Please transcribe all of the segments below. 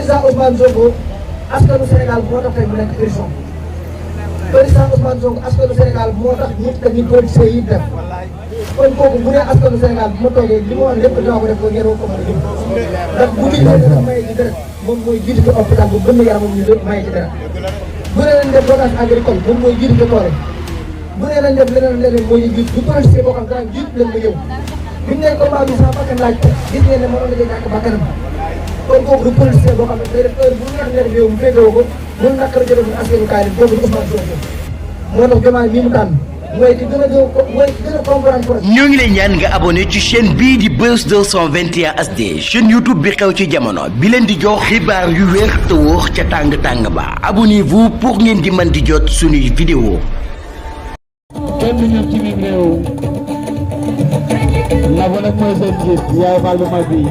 président Ousmane Sonko askanu Sénégal moo tax tey mu nekk prison président Ousmane Sonko askanu Sénégal moo tax ñëpp dañuy politiciens yi def kon kooku bu dee askanu Sénégal bu ma toogee li ma wax lépp dinaa ko def ko ngeen ko mën a jëm ndax bu ñu dafa maye ci deret moom mooy jiitu ci hôpital bu gën a yaramam ñu lépp maye ci deret bu nee lañ def bagage agricole moom mooy jiitu ci tool bu nee lañ def leneen mooy jiitu du politicien boo xam daan jiitu leen ma ñëw biñ ne combat bi sama bakkan laaj gis ngeen ne mënoon na ñàkk bakkanam kon kooku du politicien boo xam ne day def heure bu neex leen réew mu féetewoo ko mun nakar jëloon askanu kaay leen boobu Ousmane Sonko moo tax Diomaye mii mu tànn mooy ki gën a comprendre. ñoo ngi lay ñaan nga abonné ci chaîne bii di Buzz 221 HD chaîne YouTube bi xew ci jamono bi leen di jox xibaar yu wér te wóor ca tàng ba abonnez-vous pour ngeen di mën di jot suñuy vidéo. kenn du ñëw ci biir réew Nabou nag mooy seen njiit yaay Fall bu mag bi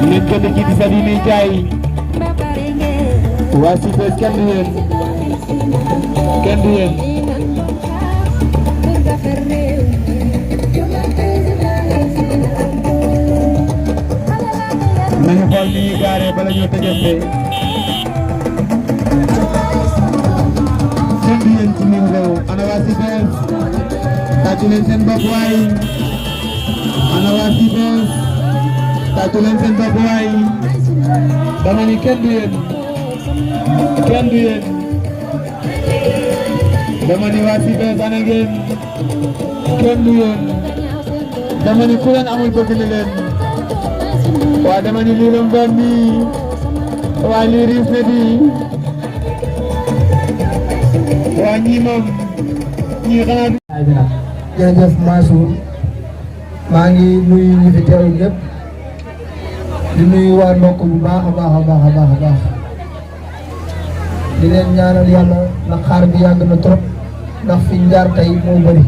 leen gën a jiiti sa diine jaay waa Cité kenn du yéen kenn du yéen. nañu xool ni ñuy gaaree bala ñoo tëjante kenn du yéen ci biir réew ana waa Cité tàccu leen seen bopp waay ana waa Cité tàccu leen seen bopp waay dama ni kenn du yéen kenn du yéen dama ni waa Cité ana ngeen kenn du yéen dama ni ku leen amul bëgg na leen waa dama ni lii la mu doon nii waa lii riis na di waa ñii moom ñii xanaa. jërëjëf Mansour maa ngi nuyu ñi fi teew ñëpp di nuyu waa ndokk bu baax a baax a baax a baax a baax di leen ñaanal yàlla ndax xaar bi yàgg na trop ndax fi ñu jaar tey moo bëri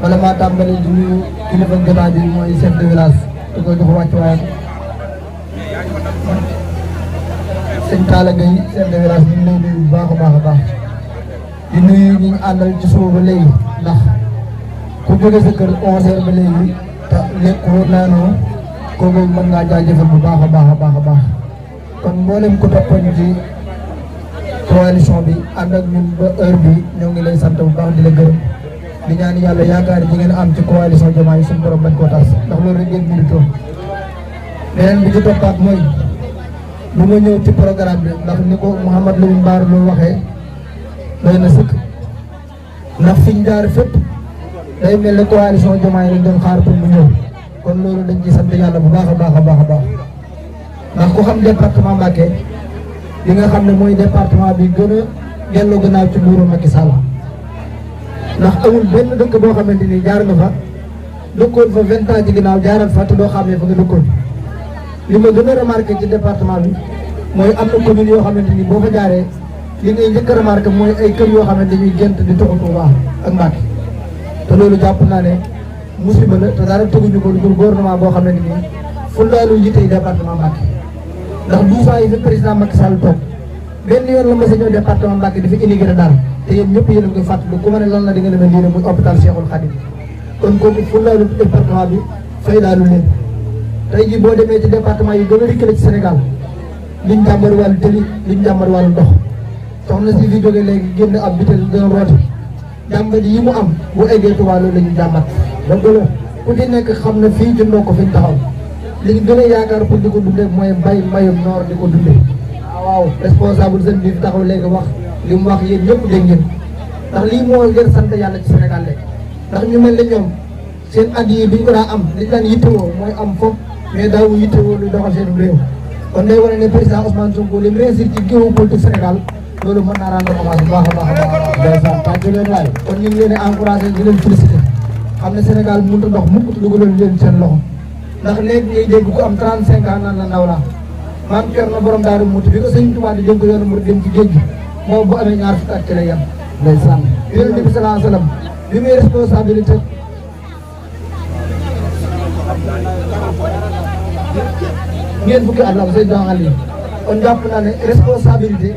wala maa tàmbali di nuyu kilifa jotaay bi mooy chef de village di ko jox wàccuwaayam sëñ Talla Gueye chef de village ñu ngi lay nuyu bu baax a baax a baax di nuyu ñi ñu àndal ci suba ba léegi ndax ku jóge sa kër 11h ba léegi te lekkoo naanoo kooku mën ngaa jaajëfal bu baax a baax a baax a baax kon mboolem ku toppoon ci coalition bi ànd ak ñun ba heure bi ñoo ngi lay sant bu baax di la gërëm di ñaan yàlla yaakaar ji ngeen am ci coalition Diomaye suñu borom bañ koo tas ndax loolu rek ngeen mérito beneen bi ci toppaat mooy lu ma ñëw ci programme bi ndax ni ko Mouhamed Lamine Bara loo waxee doy na sëkk ndax fiñ jaar fépp day mel ne coalition Diomaye lañ doon xaar pour mu ñëw kon loolu dañ ci sant yàlla bu baax a baax a baax a baax ndax ku xam département Mbacké li nga xam ne mooy département bi gën a delloo gannaaw ci nguuru Macky Sall ndax amul benn dëkk boo xamante ni jaar nga fa dëkkoon fa 20 ans ci ginnaaw jaaral fa te doo xamee fa nga dëkkoon li ma gën a remarqué ci département bi mooy am na commune yoo xamante ni boo fa jaaree li ngay njëkk a remarqué mooy ay kër yoo xamante ni gént di toxu Touba ak Mbacké te loolu jàpp naa ne musiba la te dara teguñu ko lu dul gouvernement boo xamante ni fulaalu yitey département Mbacké ndax 12 ans yi fi président Macky Sall toog benn yoon la mos a ñëw département Mbacké di fi immigré dara te yéen ñëpp yéen a koy fàttali ku ma ne lan la di nga demee lii muy hôpital Cheikhoul Khadim kon kooku fulaalu département bi fay laalu leen tey jii boo demee ci département yi gën a rikkale ci Sénégal liñ jàmbar wàllu tëli liñ jàmbar wàllu ndox soxna si fi jógee léegi génn ab bitel gën a rooti jàmbat yi mu am bu eggee Touba loolu la ñu jàmbat donc la ku ci nekk xam na fii ci ndoo ko fi ñu taxaw li ñu gën a yaakaar pour di ko dundee mooy mbay mbayum noor di ko dundee waaw responsable jeune bi fi taxaw léegi wax li mu wax yéen ñëpp dégg ngeen ndax lii moo ngeen sant yàlla ci Sénégal léegi ndax ñu mel ne ñoom seen at yi duñ ko daa am li ñu daan yittewoo mooy am foofu mais daawu yittewoo lu doxal seen réew kon day wane ne président Ousmane Sonko li mu réussir ci géopolitique Sénégal loolu mën naa rendre hommage bu baax a baax a baax ndeysaan tàccu leen waay kon ñu ngi leen di encouragé di leen félicité xam ne Sénégal mënut a dox mukk te dugaloon leen seen loxo ndax léegi ngay dégg ku am 35 ans naan la ndaw laa maam Thierno borom Daaru Muti bi ko sëñ Tuubaa di dénk yoonu mu dem ci géej gi moom bu amee ñaar fukki at ci lay yem ndeysaan yonent bi sallallahu alayhi wa sallam bi muy responsabilité ngeen fukki at la am Seydina Ali kon jàpp naa ne responsabilité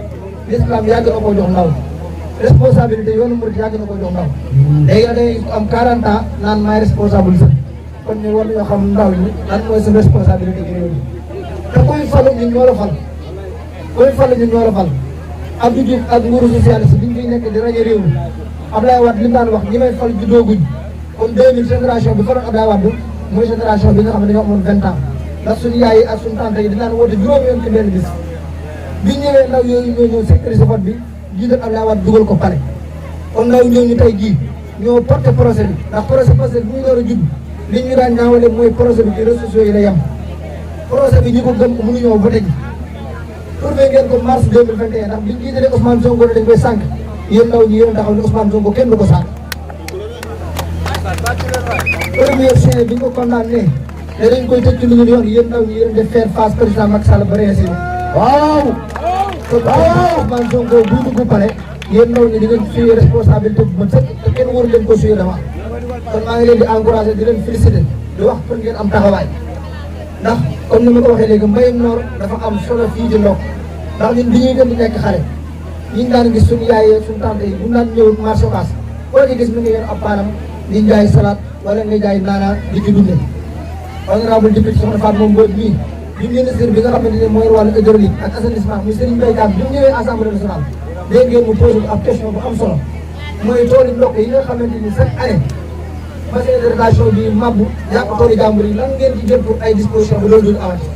l'islam yàgg na koo jox ndaw responsabilité yoonu murid yàgg na koo jox ndaw léegi nag day am 40 ans naan maay responsable sax kon ñu war nañoo xam ndaw ñi lan mooy seen responsabilité ci réew mi te kuy falu ñun ñoo la fal kuy falu ñun ñoo la fal Abdou Diouf ak nguuru socialiste bi ñu fiy nekk di rajo réew mi Abdoulaye Wade li mu daan wax ñi may fal juddooguñ kon 2000 génération bi faloon Abdoulaye Wade mooy génération bi nga xam ne dañoo amoon 20 ans ndax suñu yaay yi ak suñu tante yi dinaan woote juróomi yoon ci benn bis bi ñëwee ndaw yooyu ñoo ñëw sécuriser vote bi jiital Abdoulaye Wade dugal ko pale kon ndaw ñooñu tey jii ñoo porté projet bi ndax projet bi ñu door a judd li ñu daan ñaawale mooy projet bi ci réseaux sociaux yi la yem projet bi ñi ko gëm ko mënuñoo voté ji trouvé ngeen ko mars 2021 ndax biñ jiitalee Ousmane Sonko dañ koy sànq yéen ndaw ñi yéen taxaw ne Ousmane Sonko kenn du ko sànq premier juin bi ñu ko condamné te dañ koy tëj ci lu ñu yoon yéen ndaw ñi yéen def faire face président Macky Sall ba réussir waaw Ousmane Sonko buy dugg pale yéen ndaw ñi di ngeen suyee responsabilité bu ma sëkk te kenn waru leen ko suyee dama kon maa ngi leen di encouragé di leen félicité di wax pour ngeen am taxawaay ndax comme ni ma ko waxee léegi mbayum noor dafa am solo fii di ndokk ndax ñun bi ñuy gën di nekk xale ñi daan gis suñu yaay suñu tante yi bu ñu daan ñëw marché Ocass koo ci gis mi ngi yor ab paanam di jaay salade wala nga jaay naanaa di ci dunde honorable député soxna Fatou moom Mbodj mii bi ministre bi nga xamante ne mooy wàllu hydraulique ak assainissement muy Serigne Mbaye Thiam bi mu ñëwee assemblée nationale dégg ngeen mu posé ab question bu am solo mooy tooli ndokk yi nga xamante ni chaque année bassin d'irrigation bi mabbu yàq tooli jàmbur yi lan ngeen ci jël pour ay disposition bi loolu dul amati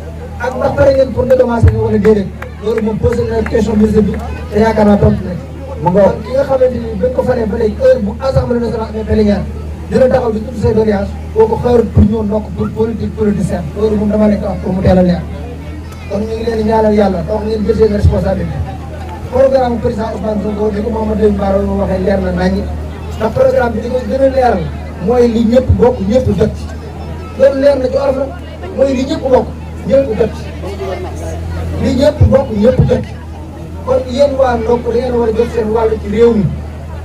ak ndax pare ngeen pour dédommager ne wala déedéet loolu moom posé na question ministre bi te yaakaar naa tontu nañ mu ngoog ki nga xamante ni bañ ko faree ba léegi heure bu assemblée nationale amee plénière dina taxaw di tudd say doléances boo ko xaarut pour ñëw ndokk pour politicien loolu moom dama nekk wax pour mu teel a leer kon ñu ngi leen di ñaanal yàlla te wax ngeen jël seen responsabilité programme président Ousmane Sonko di ko Mamadou Lamine Bara waxee leer na naññi ndax programme bi di ko gën a leeral mooy li ñëpp bokk ñëpp jot ci loolu leer na ci olof la mooy li ñëpp bokk ñëpp jot ci li ñëpp bokk ñëpp jot ci kon yéen waa ndokk da ngeen war a jot seen wàll ci réew mi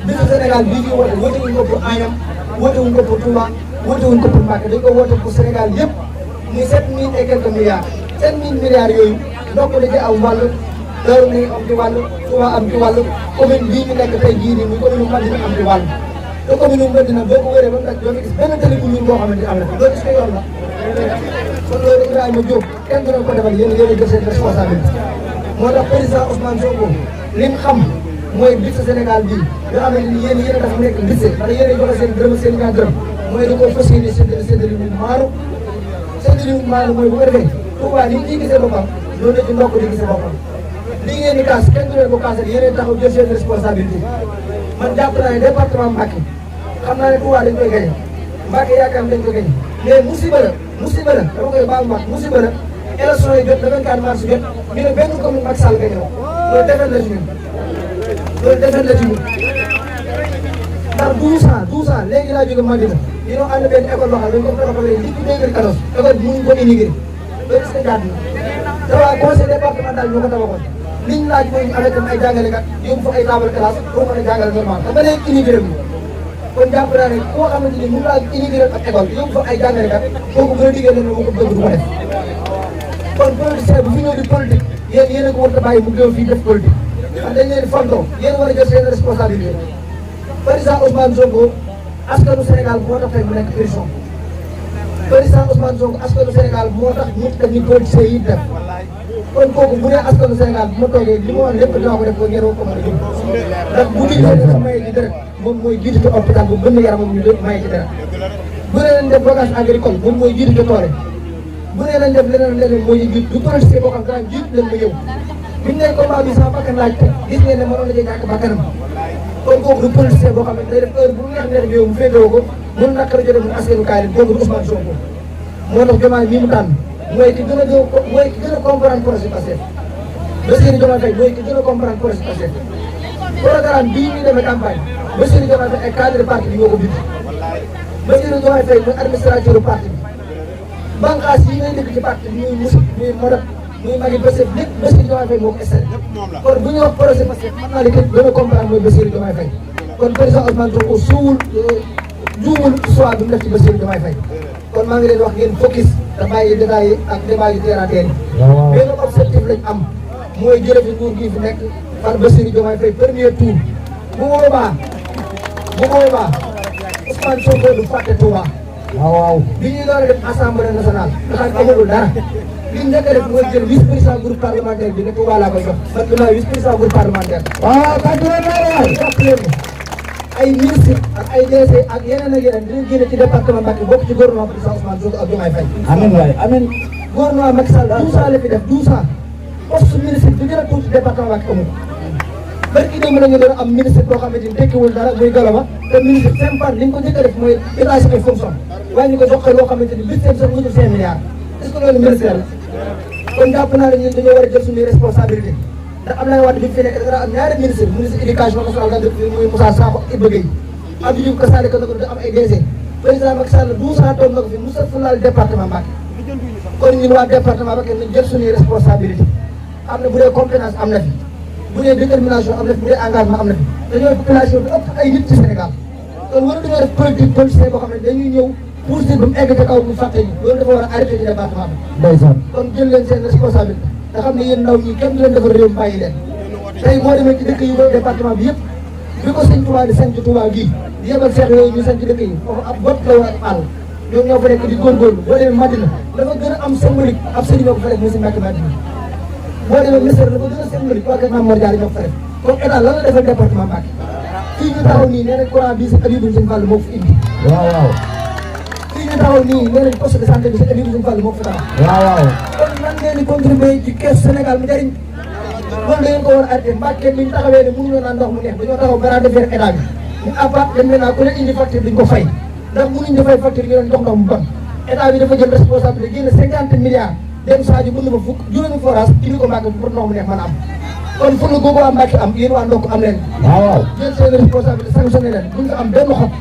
bisu Sénégal bii ñuy woote woote wuñ ko pour Agnam woote wuñ ko pour Touba woote wuñ ko pour Mbacké dañ ko woote pour Sénégal yëpp muy 7000 et quelques milliards 7000 milliards yooyu ndokk da ci am wàll Daaru Muxti am ci wàll Touba am ci wàll commune bii ñu nekk tey jii nii muy commune Madina am ci wàll te commune Madina boo ko wëree ba mu daj doo gis benn tali bu ñuul boo xamante am na fi loolu gis nga yoon la kon loolu Ibrahima Diop kenn du ko defal yéen a jël seen responsabilité moo tax président Ousmane Sonko li mu xam mooy budget Sénégal bii nga xamante ni yéen a dafa nekk budget ndax yéen a joxe seen dërëm seen ñaar dërëm mooy da koo fas yéene séddale mu maanu séddale mu maanu mooy bu ko defee Touba ni mu ciy gisee boppam loolu la ci ndokk di gisee boppam li ngeen di kaas kenn du leen ko kaasal yéen a taxaw jël seen responsabilité man jàpp naa ne département Mbacké xam naa ne Touba dañ koy gañe Mbacké yaakaar dañ koy gañe mais musiba la dama koy baal maat musiba la élection yi jot le 24 mars jot ñu ne benn commune Macky Sall gañe loolu defet la ci ñun loolu defet la ci ñun ndax 12 ans léegi laa jóge Madina ñu doon ànd benn école locale dañ ko tabaxalee depuis 2014 école bi mënuñ ko inaugurer loolu est-ce que jaadu na te waa conseil départemental ñoo ko tabaxoon liñ laaj mooy ñu avec ay jàngalekat yóbbu fa ay table classe pour mën a jàngale normal te ba léegi inauguré bi kon jàpp naa ne koo xamante ni mun naa inauguré ak école yóbbu fa ay jàngalekat kooku gën a diggée leen moo ko bëgg du ko def kon politicien bu fi ñëw di politique yéen a ko war a bàyyi mu gën fii def politique ndax dañ leen di fontoo yéen war a jël seen responsabilité président Ousmane Sonko askanu Sénégal moo tax tey mu nekk prison président Ousmane Sonko askanu Sénégal moo tax ñëpp def ni politiciens yi def kon kooku bu dee askanu Sénégal bu ma toogee li ma wax lépp dinaa ko def ko ngeen wax ko mën a jëm ndax bu nit ñi maye ci deret moom mooy jiitu ci hôpital bu gën a yaramam ñu maye ci deret bu dee leen def bagage agricole moom mooy jiitu ci tool bu dee leen def leneen mooy jiitu du politicien boo xam daan jiitu leen ma ñëw biñ ne combat bi sama bakkan laaj te gis ngeen ne mënoon na cee ñàkk bakkanam kon kooku du politicien boo xam ne day def heure bu neex yow mu féetewoo ko mun naqara jotee mun askanu kaay leen kooku du Ousmane Sonko moo tax Diomaye mii mu tànn mooy ki gën a comprendre projet Pastef Bassirou Diomaye Faye mooy ki gën a comprendre projet Pastef programme bii ñuy demee campagne Bassirou Diomaye Faye ay cadre parti bi ñoo ko bind Bassirou Diomaye Faye mooy administrateur parti bi banqaas yi ngay dégg ci parti bi muy musi muy modab muy magi Pastef lépp Bassirou Diomaye Faye moo ko installé kon bu ñuy wax projet Pastef mën naa li ko gën a comprendre mooy Bassirou Diomaye Faye kon président Ousmane Sonko juumul choix bi mu def ci Bassirou Diomaye Faye kon maa ngi leen wax ngeen focus te bàyyi détails yi ak débat yu terre à terre yi benn objectif lañ am mooy jële fi nguur gii fi nekk par Bassirou Diomaye Faye premier tour bu boobaa Ousmane Sonko du fàtte Touba waaw bi ñuy doon def assemblée nationale nga xam ne amagul dara li njëkk a def mooy jël vice président groupe parlementaire bi ne Touba laa koy jox man bi maay vice président groupe parlementaire. waaw kàddu la waay. jàpp leen ay ministre ak ay DC ak yeneen ak yeneen dinañ génne ci département Mbacké bokk ci gouvernement président Ousmane Sonko ak Diomaye Faye. amiin waay amiin. gouvernement Macky Sall 12 ans la fi def 12 ans poste ministre bi gën a tuuti département Mbacké amul. barki démb la ñu doon am ministre boo xamante ni tekkiwul dara muy Galaba te ministre sympa li ñu ko njëkk a def mooy état ay fonction waaye ñu ko jox loo xamante ni budget sax mënul 5 milliards est-ce que loolu ministère la kon jàpp naa ne ñun dañoo war a jël suñuy responsabilité ndax Abdoulaye Wade bi fi nekk dara am ñaari ministre ministre éducation nationale muy Moussa Sakho Iba Gueye Abdou Diouf Kassale ko da am ay DG président Macky Sall 12 ans toog na ko fi Moussa Fulal département Mbacké kon ñun waa département Mbacké nañ jël suñuy responsabilité am na bu dee compétence am na fi bu dee détermination am na fi bu dee engagement am na fi dañoo population bi ëpp ay nit ci Sénégal kon war dañoo def politique politicien boo xam ne dañuy ñëw pour si ba mu egg ca kaw bu fàtte ñu loolu dafa war a arrêté ci département bi. ndeysaan kon jël leen seen responsabilité nga xam ne yéen ndaw ñi kenn du leen defar réew mi bàyyi leen tey boo demee ci dëkk yi ba département bi yëpp bi ko sëñ Touba di sanc Touba gii di yebal seex yooyu ñu sanc dëkk yi foofu ab bot la war a àll ñoom ñoo fa nekk di góorgóorlu boo demee Madina dafa gën a am symbolique ab sëriñ ñoo ko fa def muy si Mbacké Madina boo demee ministère dafa gën a symbolique waa kër Mame Mor Diarra ñoo ko fa def kon état lan la defal département Mbacké fii ñu taxaw nii nee nañ courant bii si Abibou Sëñ Fall moo ko fi indi waaw fii ñu taxaw nii nee nañ poste de santé bi si Abibou Sëñ Fall moo ko fi taxaw waaw kon nan ngeen di contribuer ci kees Sénégal mu jariñ loolu da ngeen ko war a arrêté Mbacké bi ñu taxawee ne mënuñoo naan ndox mu neex dañoo taxaw bara defeer état bi ñu abat dem maintenant ku ne indi facture duñ ko fay ndax mënuñ dafay facture ñu doon jox ndox mu bon état bi dafa jël responsabilité génne 50 milliards dem Sadio mën na fa fukk juróomi forage indi ko Mbacké pour ndox mu neex mën a am kon fu la googu waa Mbacké am yéen waa ndokk am leen waaw jël seen responsabilité sanctionné leen buñ nga am benn xob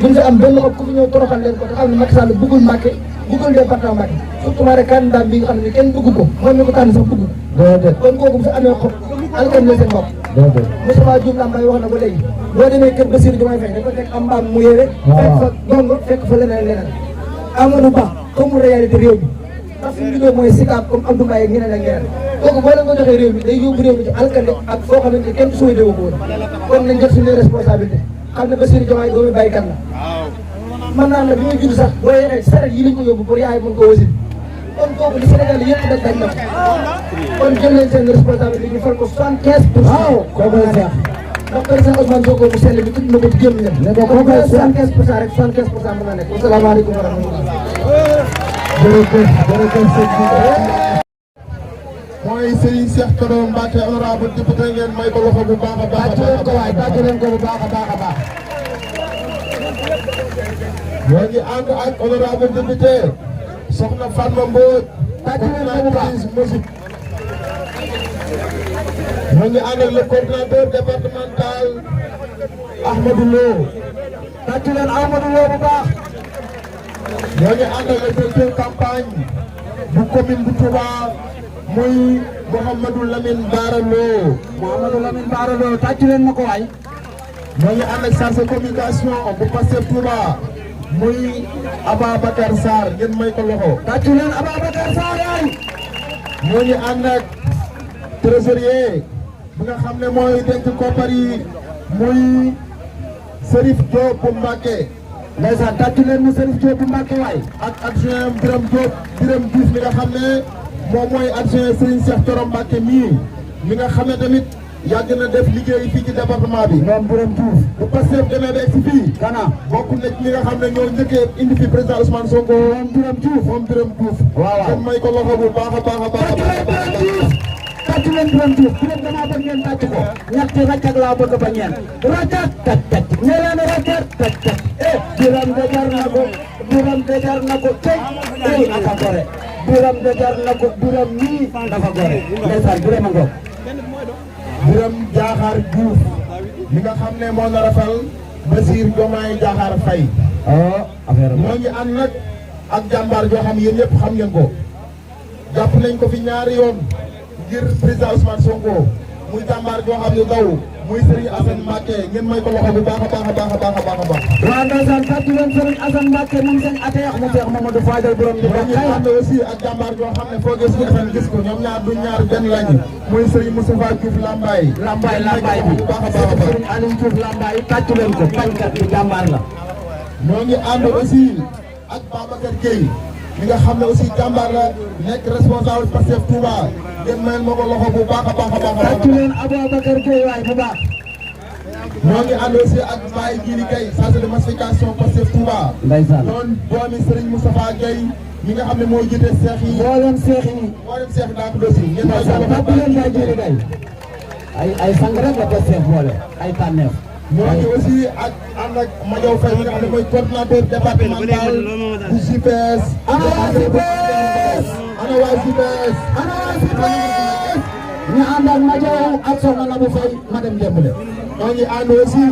buñ nga am benn xob ku fi ñëw toroxal leen ko te xam ne Macky Sall bëggul Mbacké bëggul département Mbacké surtout maa rek candidat bi nga xam ne kenn bëgg ko moom mi ko tànn sax bëgg kon kooku bu fi amee xob alkan la seen bopp Moustapha Diouf Lambaye wax na ko léegi boo demee kër Bassirou Diomaye Faye dafa fekk am mbaam mu yéene fekk fa dong fekk fa leneen leneen Amadou Ba comme réalité réew mi ndax fi mu juddoo mooy Sicap comme Abdou Mbaye ak ñeneen ak ñeneen kooku boo leen ko joxee réew mi day yóbbu réew mi ci alkande ak foo xamante ne kenn souhaité wu ko woon kon nañ jël suñu responsabilité xam ne Bassirou Diomaye doomu baykat la mën naa la bi muy judd sax boo yenee saret yi lañ ko yóbbu pour yaay mën ko wasin kon kooku li Sénégal yëpp dañ na ko kon jël leen seen responsabilité ñu fal ko 75%. waaw kooku la neex ndax président Ousmane Sonko bu sell bi tudd na ko ci génn ñëpp ne ko 75% rek 75% mën na nekk asalaamaaleykum wa rahmatulah jërëjëf sëñ bi mooy Serigne Cheikh Thioro Mbacké honorable député ngeen may ko loxo bu baax a baax tàcc leen ko waay tàcc leen ko bu baax a baax a baax ñoo ngi ànd ak honorable député Soxna Fatma Mbodj tàcc leen ko bu baax musique ñoo ngi ànd ak le coordinateur départemental Ahmadou Lo tàcc leen Ahmadou Lo bu baax ñoo ngi ànd ak le directeur campagne bu commune bu Touba muy Mouhamadou Lamine Bara Lo. Mouhamadou Lamine Bara Lo tàcc leen ma ko waay. ñoo ngi ànd ak chargé communication bu Pastef Touba muy Ababacar Sarr ngeen may ko loxo. tàcc leen Ababacar Sarr yaay. ñoo ngi ànd ak trésorier bi nga xam ne mooy denc koppar yi muy Serif Diop bu Mbacké. ndeysaan tàcc leen mu Serif Diop bu Mbacké waay. ak adjoint Biram Diop Biram Diouf mi nga xam ne moom mooy adjoint Serigne Cheikh Thioro Mbacké mii mi nga xam ne tamit yàgg na def liggéey fii ci département bi. moom Biram Diouf. bu Pastef demee ba si fii. kana bokk na ci ñi nga xam ne ñoo njëkkee indi fi président Ousmane Sonko. moom Biram Diouf. moom Biram Diouf. waaw waaw kon may ko loxo bu baax a baax a baax a baax. tàcc leen Biram Diouf Biram damaa bëgg ngeen tàcc ko. ñetti raccak laa bëgg ba ñeent. raccak tàcc tàcc. nee leen raccak tàcc tàcc. Biram de jar na ko. Biram de jar na ko tey. aka gore. Biram de jar na ko. Biram nii dafa gore. ndeysaan Biram a ngoog. Biram Diakhar Diouf mi nga xam ne moo nar a fal Bassirou Diomaye Diakhar Faye. affaire moo ngi ànd nag ak jàmbaar joo xam yéen ñëpp xam ngeen ko. jàpp nañ ko fi ñaari yoon ngir président Ousmane Sonko muy jàmbaar joo xam ne daw muy Serigne Assane Mbacké ngeen may ko loxo bu baax a baax a baax a baax a baax a baax. waaw ndeysaan tàcc leen Serigne Assane Mbacké moom seen ateex mu Cheikh Mamadou Fadel borom di ñoo ngi ànd aussi ak jàmbaar joo xam ne foo gis ko FM gis ko ñoom ñaar du ñaar benn lañu muy Serigne Moustapha Diouf Lambaye. Lambaye bi bu baax a baax a baax. Serigne Aliou Diouf Lambaye tàcc leen ko bañkat bi jàmbaar la. ñoo ngi ànd aussi ak Babacar Gueye mi nga xam ne aussi jàmbaar la nekk responsable Pastef Touba ngeen mayal ma ko loxo bu baax a baax a baax. tàccu leen Aboubacar Gueye waay bu baax. ñoo ngi ànd aussi ak Baye Djili Gueye chargé de massification Pastef Touba. ndeysaan doon doomi Serigne Moustapha Gueye mi nga xam ne moo jiite seex yi. mboolem seex yi. mboolem seex daa ko dosi. ngeen may ndeysaan tàccu leen Baye Djili Gueye. ay sang rek la ko seex boole ay tànneef. ñoo ngi aussi ak ànd ak Madiaw Faye mi nga xam ne mooy coordinateur départemental bu JPS. ana waa JPS. ana waa JPS. ana waa JPS. ñu ànd ak Madiaw ak Soxna Nabou Faye ma dem Dembélé. ñoo ngi ànd aussi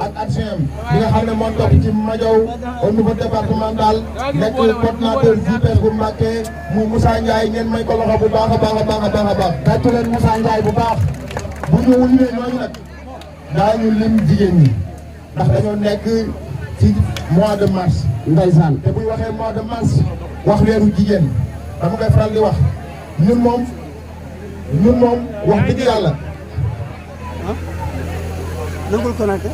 ak adjoint bi nga xam ne moo topp ci Madiaw au niveau départemental nekk coordinateur JPS bu Mbacké muy Moussa Ndiaye ngeen may ko loxo bu baax a baax a baax a baax a baax. tàccu leen Moussa Ndiaye bu baax. bu ñu limee ñooñu nag daañu lim jigéen ñi ndax dañoo nekk ci mois de mars. ndeysaan. te buy waxee mois de mars wax weeru jigéen dama koy faral di wax ñun moom wax dëgg yàlla. nangul connecté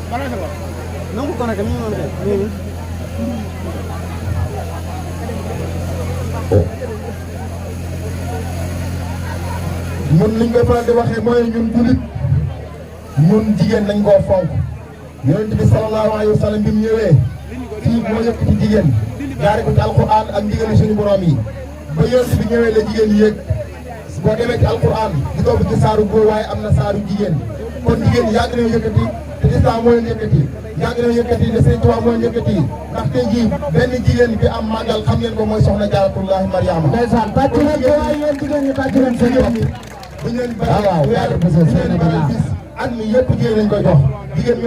nangul connecté mi ngi noonu kay ñun liñ koy faral di waxee mooy ñun jullit ñun jigéen dañ koo fonk yonent bi sallallahu alayhi wa sallam bi mu ñëwee fii moo yëkkati jigéen jaare ko ci alquran ak ndigali suñu borom yi ba yonent bi ñëwee la jigéen yéeg boo demee ci alquran di ko ci saaru góor waaye am na saaru jigéen kon jigéen ñi yàgg nañu yëkkati te islam moo leen yëkkati yàgg nañu yëkkati te Sëriñ Tuubaa moo leen yëkkati ndax tey jii benn jigéen bi am màggal xam ngeen ko mooy soxna Jaaratullaahi Mariama. ndeysaan tàccu leen ko waaye yéen jigéen ñi tàccu leen seen bopp. bu ñu leen waaw weer bu ñu leen bis at mi yëpp jigéen lañ koy jox jigéen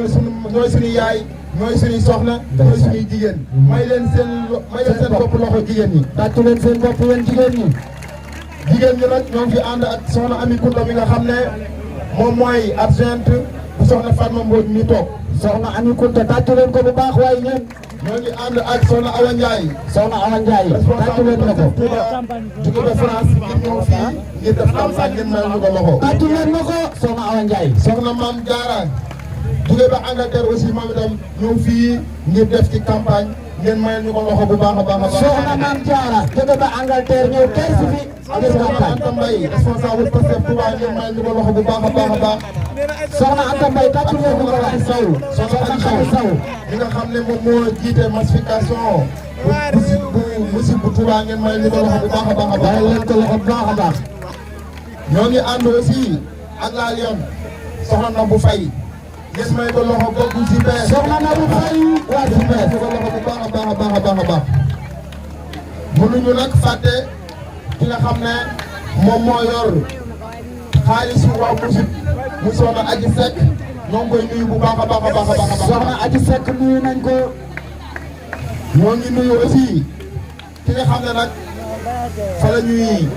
ñooy suñu yaay ñooy suñuy soxna ñooy suñuy jigéen may leen seen bopp loxo jigéen ñi. tàccu leen seen bopp yéen jigéen ñi. jigéen ñi nag ñoo ngi fi ànd ak soxna Ami Kounda mi nga xam ne moom mooy adjointe bu soxna Fatma Mbodj mi toog. soxna Ami Kounda tàccu leen ko bu baax waaye ñeen. ñoo ngi ànd ak soxna Awa Ndiaye. soxna Awa Ndiaye tàccu leen ko. jóge ba France ngir ñëw fii ngir def campagne ngeen may ñu ko loxo. tàccu leen ma ko soxna Awa Ndiaye. soxna Mame Diarra jóge ba Angleterre aussi moom itam ñëw fii ngir def ci campagne ngeen mayal ñu ko loxo bu baax a baax a baax. soxna Mame Diarra jóge ba Angleterre ñëw tey si fi. ngir campagne Anta Mbaye responsable Pastef Touba ngeen mayal ñu ko loxo bu baax a baax a baax. soxna Anta Mbaye tàccu leen ko waaye Sow. soxna Xadi Sow. li nga xam ne moom moo jiite massification bu musique bu Touba ngeen mayal ñu ko loxo bu baax a baax a baax. leen ko loxo bu baax a baax. ñoo ngi ànd aussi ak la Lyon soxna Nabou Faye ngeen may ko loxo bokku JPS. soxna Nabou Faye waa JPS. ko loxo bu baax a baax a baax a baax a baax. mënuñu nag fàtte ki nga xam ne moom moo yor xaalisu waa musique mu soxna Aji Seck ñoo ngi koy nuyu bu baax a baax a baax a baax. soxna Aji Seck nuyu nañ ko. ñoo ngi nuyu aussi ki nga xam ne nag fa la ñuy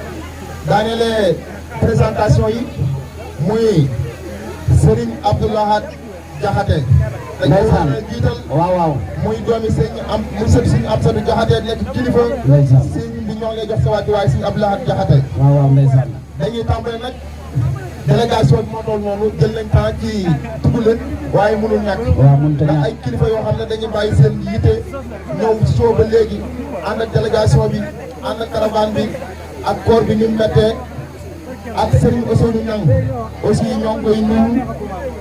daanelee présentation yi muy Serigne Abdoulahad Diakhaté. ndeysaan dañu ko jiital. waaw waaw. muy doomi sëñ am mu sëñ Sëñ Amsatu Diakhaté nekk kilifa. ndeysaan sëñ bi ñoo ngi lay jox sa wàccu waaye Sëñ Abdoulahad Diakhaté. waaw waaw ndeysaan. dañuy tàmbale nag délégation bi moo toll noonu jël nañ temps ci tudd leen waaye mënul ñàkk. waaw mënut a ndax ñàkk. ay kilifa yoo xam ne dañuy bàyyi seen yitte ñëw soo ba léegi ànd ak délégation bi ànd ak caravane bi ak corps bi ni mu méttee ak Serigne Ousseynou Niang aussi ñoo ngi koy nuyu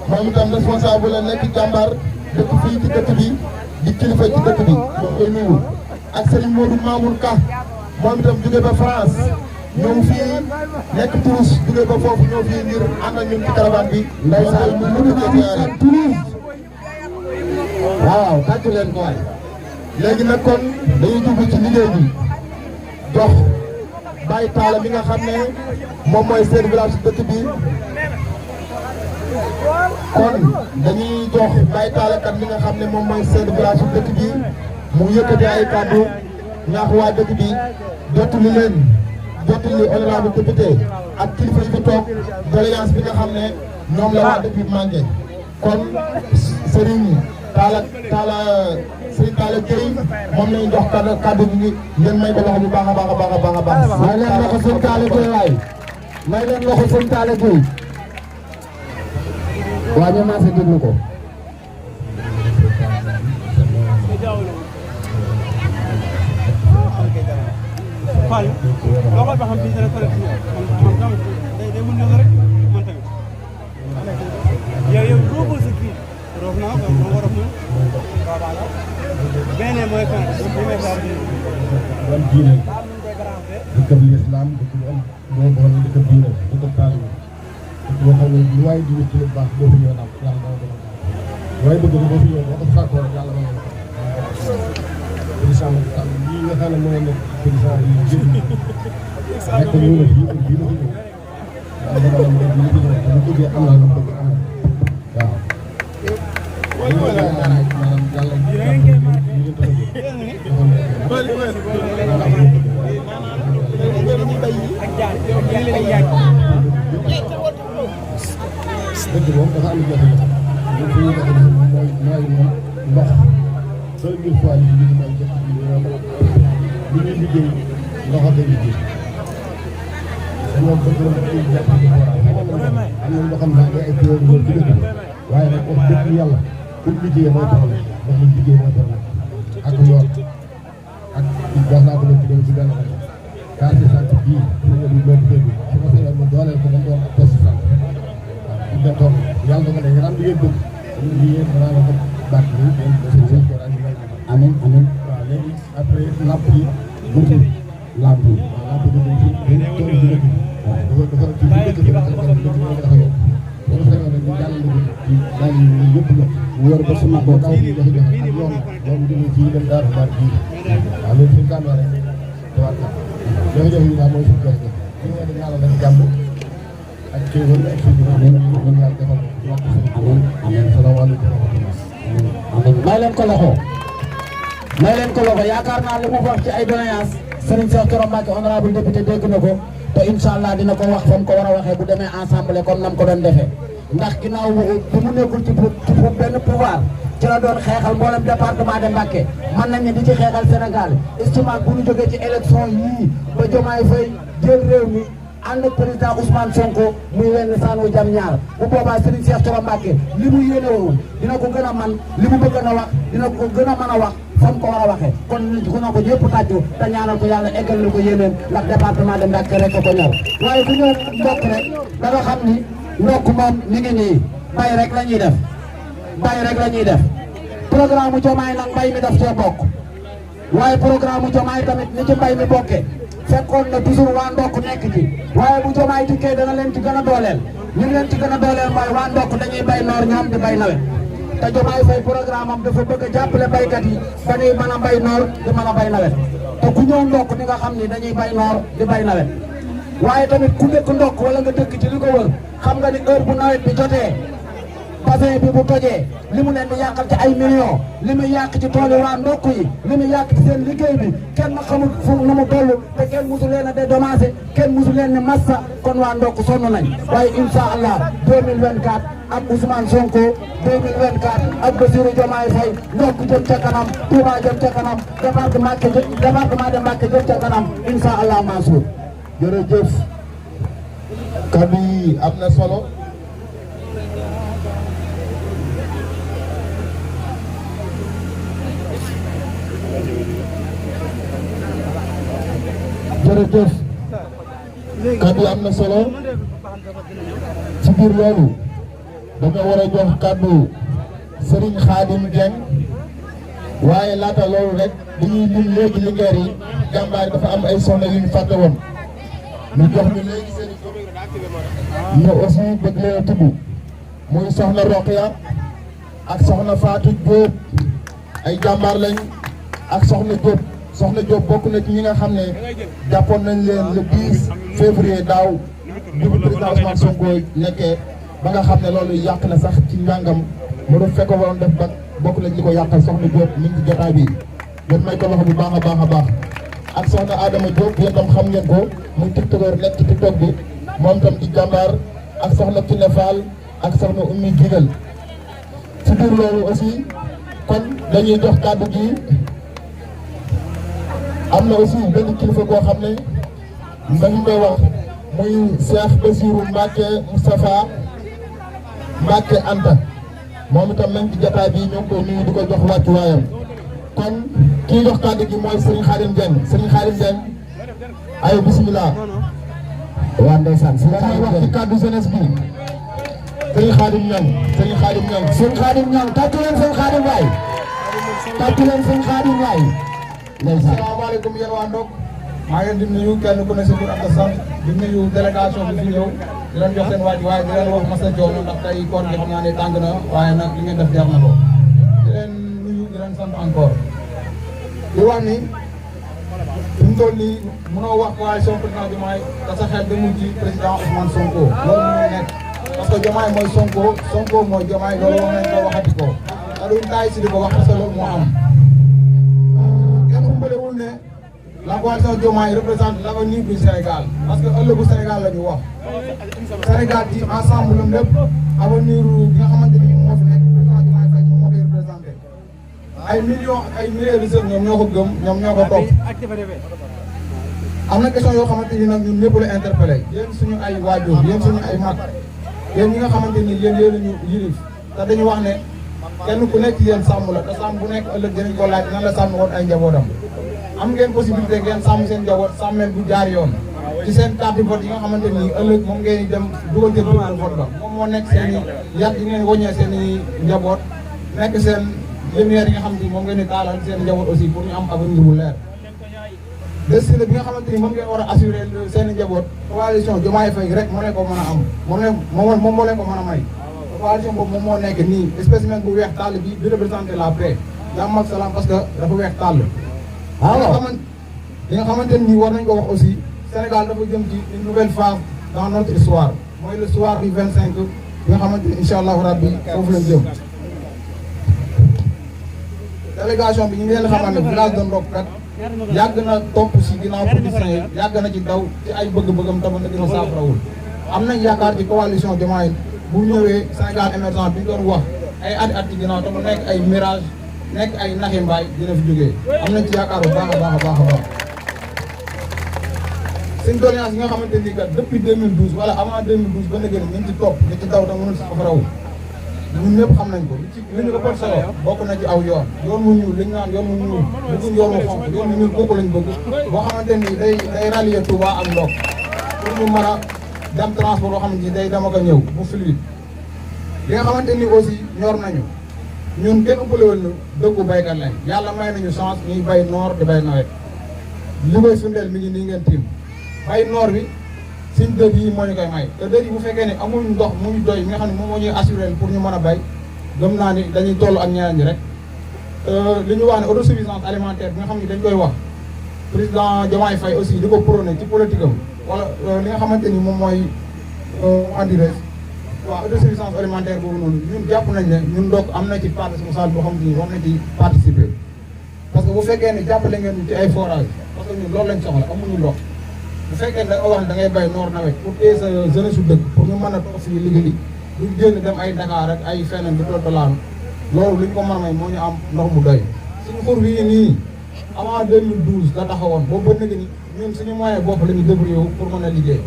moom itam responsable la nekk jàmbaar dëkk fii ci dëkk bi di kilifa ci dëkk bi ñoo ngi koy nuyu ak Serigne Modou Mamour Ka moom itam jóge ba France ñëw fii nekk Toulouse jóge ba foofu ñëw fii ngir ànd ak ñun ci caravane bi. ndeysaan Modou Mamour Ka Toulouse. waaw tàccu leen ko waay. léegi nag kon dañuy dugg ci liggéey bi jox Baye Talla mi nga xam ne moom mooy chef de village dëkk bi kon dañuy jox Baye Talla kat mi nga xam ne moom mooy chef de village dëkk bi mu yëkkati ay kàddu ñaax waa dëkk bi jottali leen jottali honorable député ak kilifa yi fi toog doléance bi nga xam ne ñoom la waa dëkk bi manqué kon Serigne Talla Gueye moom lañu jox kàddu gi ngeen may ko loxo bu baax a baax a baax a baax a baax. may leen loxo sëñ Talla Gueye waay. may leen loxo sëñ Talla Gueye. waa ñu maase déglu ko. Fall loo xool ba xam bii dana collecté man donc day mën ñëw rek man tamit yow roobul sa kii roof naa ko ma war a mën waaw waaw benn mooy kan bi may xaar wal diine dëkkab lislaam dëkk bu am boo xam ne dëkkab diine dëkkab taalibe dëkk boo xam ne lu waay di wut ci lu baax boo fi ñëw nag yàlla dana ko lu waay bëgg boo fi ñëw boo ko sàkkoo rek yàlla dana ko président lii nga xam ne moo nekk président yi jënd nekk ñëw na fii bii la fi ñëw yàlla dana mu def bii la fi ñëw bu bëggee am naa lu bëgg am waaw maanaam yàlla dëgg moom dafa am jafe-jafe li fi ñuy jafe-jafe mooy moom ndox 2000 fois li ñu may jëf li ñuy liggéey ndox ak liggéey ñoom bëgg na ci jàpp ci am na loo xam ne ay téere ñoom ci dëgg waaye nag wax dëgg yàlla pour liggéey mooy problème ndax ñu liggéey mooy problème ak yoon ak wax naa ko leen ci dem ci benn rajo carte de santé bii ñu ngi doon dégg su ma seetlu ma dooleel ko ba doon ak poste santé waaw ñu toog yàlla dogal na yaram bi ngeen bëgg ñu ngi yéen danaa la ko bàtt ni ngeen ko seen courage yi may amiin amiin waaw léegi après lamp yi bëtul lamp yi waaw lamp yi bëtul ci dañ toll ci dëkk bi waaw dafa ci dëkk bi dafa yokk boo ko seetlu nag ñu jàllale ko ci daal yi yëpp la wóor ba sama bopp taw bi joxe joxe ak yoon loolu jógee fii dem Daaru Baar bii waaw loolu suñu kàmmee rek tabarka jafe-jafe yi daal mooy suñu jafe-jafe li nga xam ne rek jàmm ak xéewal ak suñu amiin amiin yàlla defal amiin amiin salaamaaleykum amiin may leen ko loxo may leen ko loxo yaakaar naa li mu wax ci ay doléances Serigne Cheikh Thioro Mbacké honorable député dégg na ko te incha allah dina ko wax fa mu ko war a waxee bu demee ensemble comme nam ko doon defee ndax ginnaaw bu mu nekkul ci benn pouvoir ci la doon xeexal mboolem département de Mbacké mën nañ ne di ci xeexal Sénégal estimant bu ñu jógee ci élection yii ba Diomaye Faye jël réew mi ànd ak président Ousmane Sonko muy wenn saanu jam ñaar bu boobaa Serigne Cheikh Thioro Mbacké li mu yéene woon dina ko gën a man li mu bëgg na wax dina ko gën a mën a wax fa mu ko war a waxee kon ku na ko ñëpp tàccu te ñaanal ko yàlla eggal na ko yéeneen ndax département de Mbacké rek ko ñor waaye bu ñëw ndokk rek da nga xam ni ndokk moom mi ngi nii bay rek la ñuy def bay rek la ñuy def programme mu Diomaye nag mbay mi daf cee bokk waaye programme mu Diomaye tamit ni ci mbay mi bokkee fekkoon na toujours waa ndokk nekk ci waaye bu Diomaye dikkee dana leen ci gën a dooleel ñu ngi leen ci gën a dooleel mooy waa ndokk dañuy bay noor ñoom di bay nawet te Diomaye Faye programme am dafa bëgg a jàppale baykat yi ba ñuy mën a bay noor di mën a bay nawet te ku ñëw ndokk ni nga xam ni dañuy bay noor di bay nawet waaye tamit ku dëkk ndokk wala nga dëkk ci li ko wër xam nga ni heure bu nawet bi jotee bassin bi bu tojee li mu leen di yàqal ci ay millions li muy yàq ci tool yi waa ndokk yi li muy yàq ci seen liggéey bi kenn xamul fu nu mu toll te kenn musu leen a dédommagé kenn musu leen ne massa kon waa ndokk sonn nañ waaye incha allah 2024 ak Ousmane Sonko 2024 ak Bassirou Diomaye Faye ndokk jëm ca kanam Touba jëm ca kanam département de Mbacké jëm ca kanam incha allah Mansour. jërëjëf kaddu yi am na solo jërëjëf kaddu yi am na solo ci biir loolu dañoo war a jox kaddu Serigne Khadim Dieng waaye laata loolu rek dañuy lim léegi lingeer yi jàmbaar dafa am ay soxna yu ñu fàtte woon ñu jox ñu léegi seen i ñu aussi bëgg leen tudd muy soxna Roqia ak soxna Fatou Diop ay jàmbaar lañ ak soxna Diop bokk na ci ñi nga xam ne jàppoon nañ leen le 10 février daaw bi président Ousmane Sonko nekkee ba nga xam ne loolu yàq na sax ci njàngam mu doon fekk waroon def ba bokk nañ li ko yàqal soxna Diop mi ngi ci jotaay bi ngeen may ko loxo bu baax a baax a baax ak soxna Adama Diop yéen tam xam ngeen ko muy tiktokeur nekk ci tiktok bi moom tam di jàmbaar ak soxna Kiné Fall ak soxna Oumy Jigal ci biir loolu aussi kon dañuy jox kàddu gi am na aussi benn kilifa koo xam ne dañu koy wax muy Cheikh Bassirou Mbacké Moustapha Mbacké Anta moom itam nañ ci jotaay bi ñu ngi koy nuyu di ko jox wàccuwaayam kon kii jox kàddu gi mooy Serigne Khadim Dieng Serigne Khadim Dieng ayo bismillah waa ndeysaan si la wax ci kàddu jeunesse bi Serigne Khadim Niang Serigne Khadim Niang tàccu leen Serigne Khadim waay tàccu leen Serigne Khadim waay ndeysaan asalaamaaleykum yéen waa Ndok maa ngi leen di nuyu kenn ku ne si tur ak sa sant di nuyu délégation bi fi ñëw di leen jox seen waaj waaye di leen wax masa coono ndax tey koor gi xam naa ne tàng na waaye nag li ngeen def jar na ko di leen nuyu di leen sant encore di wax ni fi mu toll nii mënoo wax coalition président Diomaye te sa xel demul ci président Ousmane Sonko loolu mënul nekk parce que Diomaye mooy Sonko mooy Diomaye loolu wax nañ ko waxati ko te duñ taay si di ko wax parce que loolu moo am kenn umbalewul ne la coalition Diomaye représente l'avenir du Sénégal parce que ëllëgu Sénégal la ñu wax Sénégal ci ensemble la lépp avenir bi nga xamante ni moo fi nekk président Diomaye Faye moo koy représenté ay millions ay milliers de jeunes ñoom ñoo ko gëm ñoom ñoo ko topp am na question yoo xamante ni nag ñun ñëpp la interpellé yéen suñu ay waajur yéen suñu ay mag yéen ñi nga xamante ni yéen ñu yilif te dañu wax ne kenn ku nekk yéen sàmm la te sàmm bu nekk ëllëg dinañ ko laaj nan la sàmm woon ay njabootam am ngeen possibilité ngeen sàmm seen njaboot sàmmeel bu jaar yoon ci seen carte vote yi nga xamante ni ëllëg moom ngeen di dem dugal seen bureau de vote ba moom moo nekk seen i yat yi ngeen wàññee seen i njaboot nekk seen lumière yi nga xamante ni moom ngeen di taalal seen njaboot aussi pour ñu am avenir bu leer destin bi nga xamante ni moom ngeen war a assurer seen i njaboot coalition Diomaye Faye rek moo leen ko mën a am moom moo leen ko mën a may coalition boobu moom moo nekk nii spécimen bu weex tàll bi représenté la paix jàmm ak salaam parce que dafa weex tàll li nga xamante ni war nañ ko wax aussi Sénégal dafa jëm ci une nouvelle phase dans notre histoire mooy le soir du 25 bi nga xamante ni incha allahu rabbi foofu lañ jëm délégation bi ñu ngi leen xamal ne village de Ndok kat yàgg na topp si ginnaaw politiciens yi yàgg na ci daw ci ay bëgg-bëggam tamit na dina saafarawul am nañ yaakaar ci coalition Diomaye bu ñëwee Sénégal émergent bi ñu doon wax ay at ci ginnaaw te mu nekk ay mirage nekk ay naxi mbaay dina fi jógee am nañ ci yaakaar bu baax a baax a baax a baax suñ doléance yi nga xamante ni kat depuis 2012 wala avant 2012 ba léegi ñu ngi ci topp ñu ci daw te mënul saafarawu ñun ñëpp xam nañ ko li ñu ëppal solo bokk na ci aw yoon mu ñuul li ñu naan yoon mu ñuul bëgguñ yoon mu xonk yoon mu ñuul kooku lañ bëgg boo xamante ni day rallier Touba ak Ndok pour ñu mën a dem transport boo xamante ni day dama ko ñëw bu fluide li nga xamante ni aussi ñor nañu ñun kenn ëppalewul ñu dëkku baykat lañ yàlla may nañu chance ñuy bay noor di bay nawet li koy firndeel mi ngi nii ngeen tiim bay noor bi suñ dër yi moo ñu koy may te dër yi bu fekkee ne amuñ ndox muy doy mi nga xam ne moom moo ñuy assuré pour ñu mën a bay gëm naa ni dañuy toll ak ñeneen ñi rek li ñu wax ne autosuffisance alimentaire bi nga xam ne dañ koy wax président Diomaye Faye aussi di ko prôné ci politique am wala li nga xamante ni moom mooy andiré waaw autosuffisance alimentaire boobu noonu ñun jàpp nañ ne ñun Ndok am na ci part responsable boo xam ne war na ci participer parce que bu fekkee ne jàppale ngeen ci ay forage parce que ñun loolu lañ soxla amuñu ndox bu fekkee ne da nga wax ne da ngay bay noor nawet pour téye sa jeunesse su dëkk pour ñu mën a toog fii liggéey duñ génn dem ay Dakar rek ay feneen di toltolaan loolu li ñu ko mën a may moo ñu am ndox mu doy suñu xur bii nii avant 2012 la taxawoon boobu ba léegi ni ñun suñu moyen bopp la ñu débrouillé wu pour mën a liggéey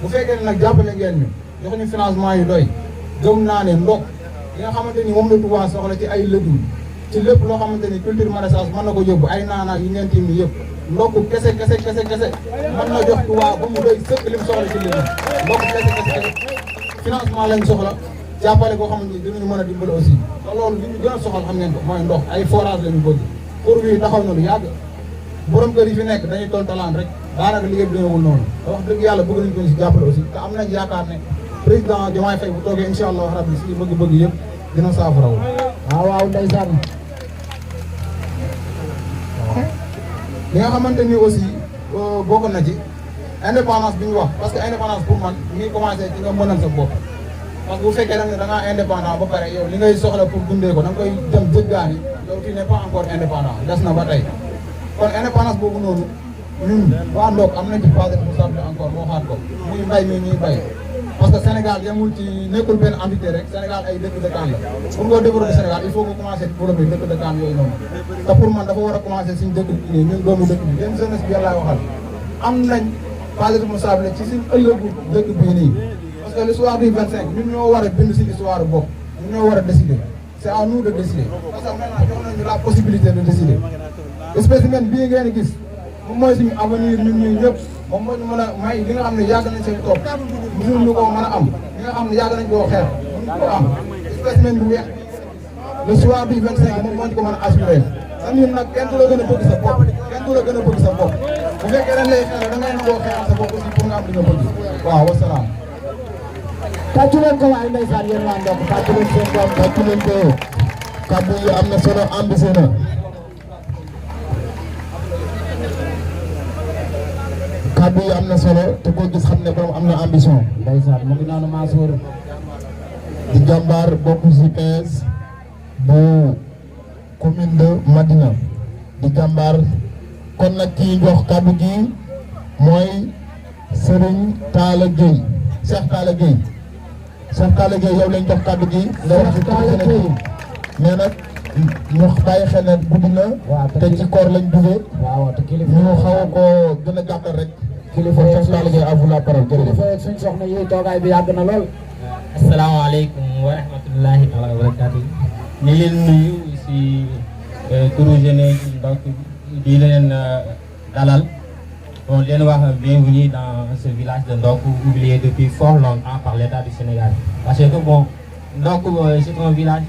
bu fekkee ne nag jàppale ngeen ñu jox ñu financement yu doy gëm naa ne Ndok li nga xamante ni moom la Touba soxla ci ay légumes ci lépp loo xamante ni culture maraîchage mën na ko yóbbu ay naanaa yi ngeen tiim ni yëpp Ndok kese mën na jox Touba ba mu doy sëkk li mu soxla ci léegi Ndok kese financement lañ soxla jàppale koo xamante ni dinañu mën a dimbale aussi te loolu li ñu gën a soxal xam ngeen ko mooy ndox ay forage la ñu bëgg pour bi taxaw na lu yàgg borom kër yi fi nekk dañuy tontalaan rek daanaka liggéey bi dañoo wul noonu te wax dëgg yàlla bëgg nañu ko si jàppale aussi te am nañ yaakaar ne président Diomaye Faye bu toogee incha allah rabbi si bëgg-bëgg yëpp dina saafaraw waaw ndeysaan li nga xamante ni aussi bokk na ci indépendance bi ñu wax parce que indépendance pour man mi ngi commencé ci nga mënal sa bopp parce que bu fekkee da ngaa indépendant ba pare yow li ngay soxla pour dundee ko da nga koy dem jëggaani yow tu n'es pas encore indépendant des na ba tey kon indépendance boobu noonu ñun waa Ndok am nañ ci part de responsabilité encore moo xaat ko muy mbay mi ñuy bay parce que Sénégal yemul ci nekkul benn entité rek Sénégal ay dëkk dëkkaan la pour nga développer Sénégal il faut nga commencer développer dëkk dëkkaan yooyu noonu te pour man dafa war a commencer suñu dëkk bi nii ñun doomu dëkk bi yéen jeunesse bi yàlla waxal am nañ part de responsabilité ci suñu ëllëgu dëkk bii nii parce que l'histoire du 25 ñun ñoo war a bind si histoire bopp ñun ñoo war a décider c'est à nous de décider parce que maintenant jox nañu la possibilité de décider spécimen bii ngeen gis moom mooy suñu avenir ñun ñii ñëpp moom moo ñu mën a may li nga xam ne yàgg nañ seen topp mënuñ ñu koo mën a am li nga xam ne yàgg nañ koo xeex mënuñ koo am spécimen bu weex le soir du 25 moom moo ñu ko mën a assuré te ñun nag kenn du la gën a bëgg sa bopp kenn du la gën a bëgg sa bopp bu fekkee dañ lay xeex da ngay nangoo xeexal sa bopp aussi pour nga am li nga bëgg waaw wasalaam. tàccu leen ko waaye ndeysaan yéen waa Ndok tàccu leen seen doom tàccu leen ko kàddu yi am na solo ambitieux na kàddu yi am na solo te koo gis xam ne borom am na ambition ndeysaan mu ngi noonu Mansour di jàmbaar bokk ci PS bu commune de Madina di jàmbaar kon nag kii jox kàddu gi mooy Serigne Talla Gueye Cheikh Talla Gueye Cheikh Talla Gueye yow lañ jox kàddu gi nga wax ci kii mais nag ñu bàyyi xel ne guddi na te ci koor lañ duggee ñu xaw a koo gën a gàttal rek kilifa Cheikh Talla Gueye à vous la parole jërëjëf suñ soxna yi toogaay bi yàgg na lool. asalaamaaleykum wa rahmatullahi taala wa barakaatu ñu leen nuyu si turu jeunesse Ndok di leen dalal bon leen wax bienvenue dans ce village de Ndok oublié depuis fort longtemps par l'État du Sénégal parce que bon Ndok c'est un village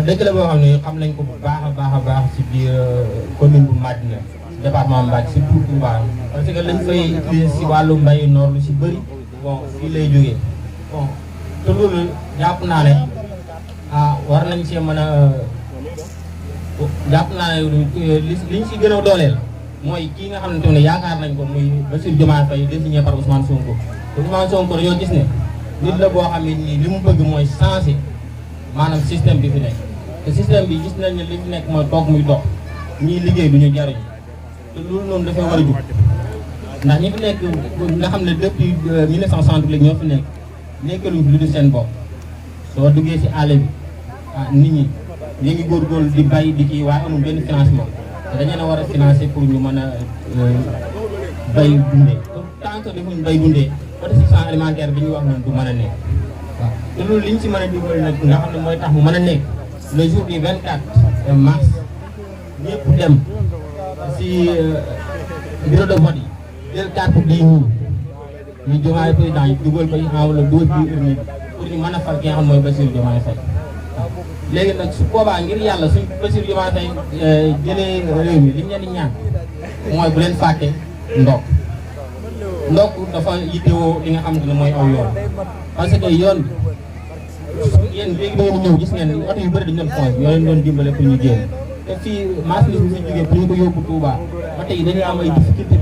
dëkk la boo xam ne xam nañ ko bu baax a baax ci biir commune bu Madina département Mbacké surtout Touba parce que lañ fay utiliser si wàllu mbayu noor lu si bëri bon fii lay jógee bon te loolu jàpp naa ne war nañ see mën a jàpp naa ne liñ si gën a dooleel mooy kii nga xamante ne yaakaar nañ ko muy Bassirou Diomaye Faye désigné par Ousmane Sonko te Ousmane Sonko dañoo gis ne nit la boo xam ne nii li mu bëgg mooy changer maanaam système bi fi nekk te système bi gis nañ ne li fi nekk mooy toog muy dox ñii liggéey du ñu jariñ te loolu noonu dafay war a jug ndax ñi fi nekk nga xam ne depuis 1960 léegi ñoo fi nekk nekkaluñ fi lu dul seen bopp soo duggee si àll bi nit ñi ñu ngi góorgóorlu di bay di kii waaye amul benn financement te dañu la war a financer pour ñu mën a bay dundee tant que defuñ bay dundee autosuffisance alimentaire bi ñu wax noonu du mën a nekk waaw te loolu li ñu si mën a dimbali nag nga xam ne mooy tax mu mën a nekk le jour du 24 mars ñëpp dem si bureau de vote yi jël carte bii ñu Diomaye président yi dugal ko enveloppe dugal ci urne bi pour ñu mën a fal ki nga xam mooy Bassirou Diomaye Faye waaw léegi nag su boobaa ngir yàlla suñ Bassirou Diomaye Faye jëlee réew mi li ñu leen di ñaan mooy bu leen fàtte Ndok dafa yittewoo li nga xam ne mooy aw yoon parce que yoon bi yéen léegi dañu ñëw gis ngeen oto yu bëri dañu doon fonce yoo leen doon dimbale pour ñu génn te fii marchandise bi fi jógee pour ñu ko yóbbu Touba ba tey dañuy am ay difficulté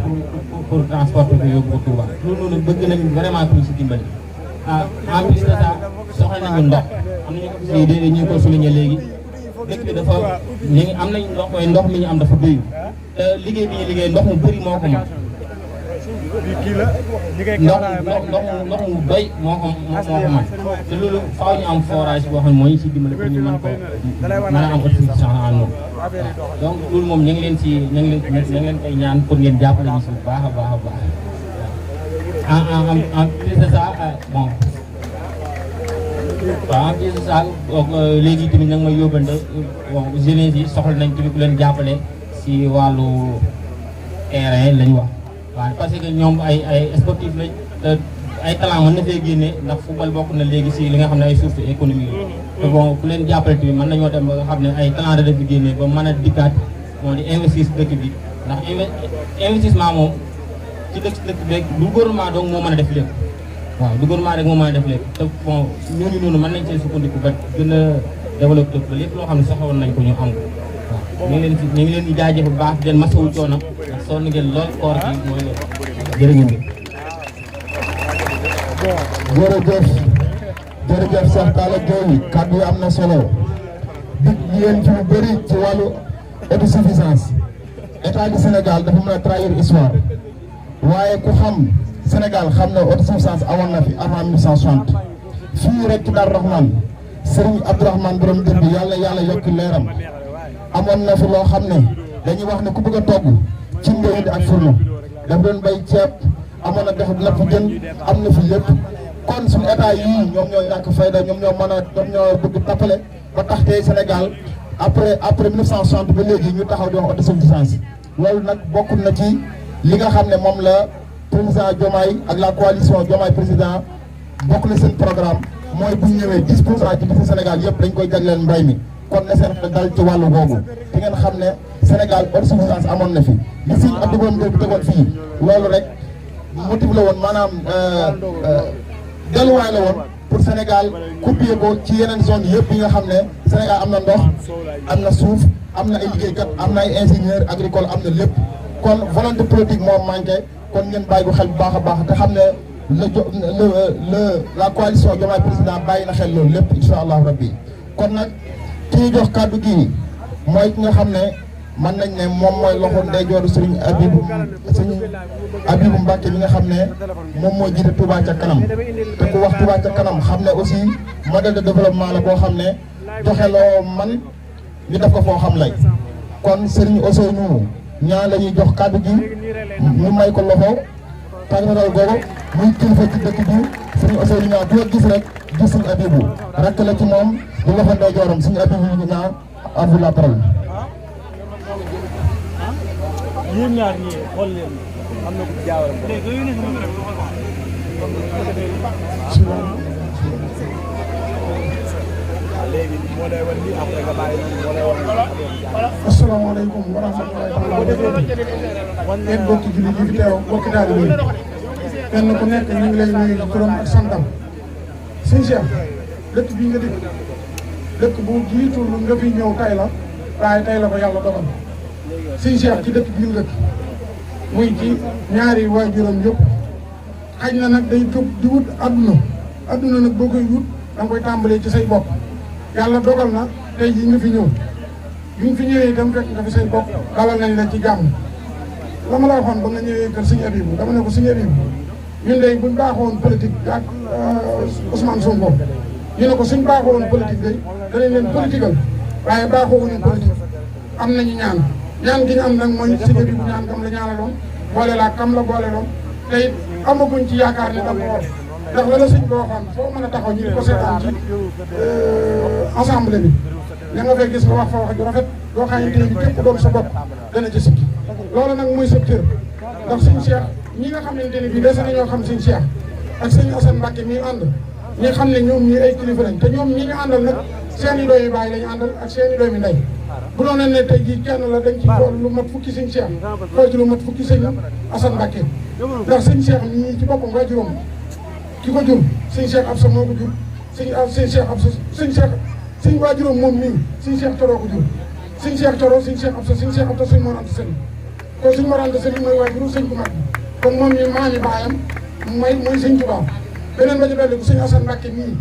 pour transporter ko yóbbu ko Touba loolu noonu bëgg nañ vraiment pour ñu si dimbali en plus de ça soxla nañu ndox am nañu ko si ñu ko souligné léegi dëkk bi dafa ñu ngi am nañ ndox waaye ndox mi ñu am dafa bëri te liggéey bi ñu liggéey ndox mu bëri moo ko mën ndox mu doy moo ko mën te loolu faaw ñu am forage boo xam ne moo ñu si dimbali pour ñu mën ko mën a am autosuffisance en eau donc loolu moom ñu ngi leen si ñu ngi leen koy ñaan pour ngeen jàppale ñu si bu baax a baax a baax en plus de ça bon waaw en plus de ça léegi tamit nag may yóbbante bon jeunesse yi soxla nañ tamit ku leen jàppale si wàllu terrain lañ wax waaw parce que ñoom ay sportif lañ ay talent mën na fee génne ndax football bokk na léegi si li nga xam ne ay source économique la te bon ku leen jàppale tamit mën nañoo dem ba nga xam ne ay talent da fi génne ba mën a dikkaat moo di investir si dëkk bi ndax investissement moom ci dëkk beeg du gouvernement donc moo mën a def lépp waaw du gouvernement rek moo mën a def lépp te bon ñooñu noonu mën nañ see sukkandiku ba gën a développé dëkk ba lépp loo xam ne soxla woon nañ ko ñu am ko waaw ñu ngi leen di jaajëf bu baax di leen masawu coono ndax sonn ngeen lool koor gi mooy loolu jërë ngeen jërëjëf Cheikh Talla Gueye kàddu yi am na solo dig ngeen ci lu bëri ci wàllu autosuffisance état du Sénégal dafa mën a trahir histoire waaye ku xam Sénégal xam na autosuffisance amoon na fi avant 1960 fii rek ci Darou Rahmane Serigne Abdourahmane borom dër bi yàlla yokk leeram amoon na fi loo xam ne dañuy wax ne ku bëgg a togg ci mbéy ak fourneau daf doon bay ceeb amoon na def lépp jën am na fi lépp kon suñu état yii ñoom ñoo ñàkk fayda ñoom ñoo bëgg tappale ba tax tey Sénégal après 1960 ba léegi ñu taxaw di wax autosuffisance loolu nag bokk na ci li nga xam ne moom la président Diomaye ak la coalition Diomaye président bokk na seen programme mooy bu ñu ñëwee 10% ci biir Sénégal yëpp dañ koy jagleel mbay mi kon na seen dal ci wàllu boobu te ngeen xam ne Sénégal autosuffisance amoon na fi li si Abdou Borom bi tegoon fii loolu rek motif la woon maanaam delluwaay la woon pour Sénégal copier ko ci yeneen zone yëpp yi nga xam ne Sénégal am na ndox am na suuf am na ay liggéeykat am na ay ingénieur agricole am na lépp kon volonté politique moo manqué kon ngeen bàyyi ko xel bu baax a baax te xam ne la coalition Diomaye président bàyyi na xel loolu lépp incha allahu rabbi kon nag ki ñu jox kàddu gi mooy ki nga xam ne mën nañ ne moom mooy loxo ndeyjooru Serigne Abibou Mbacke mi nga xam ne moom moo jiite Touba ca kanam te ku wax Touba ca kanam xam ne aussi modèle de développement la boo xam ne joxe loo man ñu def ko foo xam lay kon Serigne Ousseynou ñaa la ñuy jox kàddu gi ñu may ko loxo tàggatal googu muy kilifa ci dëkk bi Serigne Ousseynou ñaa bu gis rek gis Serigne Abibou rakk la ci moom di loxo ndeyjooram Serigne Abibou ñaa à vous la parole. yéen ñaar ñii xool leen am na ku jaawale léegi moo lay wan lii après nga bàyyi moo lay wan asalaamaaleykum wa rahmatullahi taala wa barakatuh yéen bokki jullit yi fi teew bokki daal yi kenn ku nekk ñu ngi lay nuyu ci turam ak santam sëñ Cheikh dëkk bii nga dëkk bu jiitu nga fi ñëw tay la waaye tay la ko yàlla dogal sëñ Cheikh ci dëkk bii nga dëkk muy ci ñaari waajuram yëpp xaj na nag day jóg di wut adduna nag boo koy wut da nga koy tàmbalee ci say bopp yàlla dogal na tey jii nga fi ñëw bi nga fi ñëwee itam fekk nga fi say bopp dalal nañ la ci jàmm la ma la waxoon ba nga ñëwee kër sëñ Abibou dama ne ko sëñ Abibou ñun de buñ baaxoon politique ak Ousmane Sonko ñu ne ko suñ baaxoon politique day danañ leen politiqueal waaye baaxoowuñu politique am nañu ñaan gi ñu am nag mooy sëñ Abibou ñaan kam la ñaanaloon boole laa kam la boole loon te it amaguñ ci yaakaar ne da ko war ndax la la sëñ ko waxoon foo mën a taxaw ñu di ko seetaan ci assemblée bi la nga fay gis nga wax fa wax ju rafet doo xamante ne képp doon sa bopp dana ci sikki loolu nag muy sa cër ndax sëñ Cheikh ñi nga xamante ne bii dese nañoo xam sëñ Cheikh ak sëñ Assane Mbacke mi ànd ñi xam ne ñoom ñii ay kilifa lañ te ñoom ñi ñu àndal nag seen i doomi baay lañu àndal ak seen i doomi ndey bu doon ne tey jii kenn la dañ ci xool lu mat fukki sëñ Cheikh xool ci lu mat fukki sëñ Assane Mbacke ndax sëñ Cheikh ñii ci boppam waajuram ki ko jur sëñ Cheikh Absa moo ko jur sëñ Cheikh Absa sëñ waajuram moom mii sëñ Cheikh Coro ko jur sëñ Cheikh Coro sëñ Cheikh Absa sëñ Mor Anta Sali kon sëñ Mor Anta Sali mooy waajuru sëñ bu mag bi kon moom mii maami baayam mooy sëñ Tuubaa beneen ba ci dolli ko sëñ Assane Mbacke mii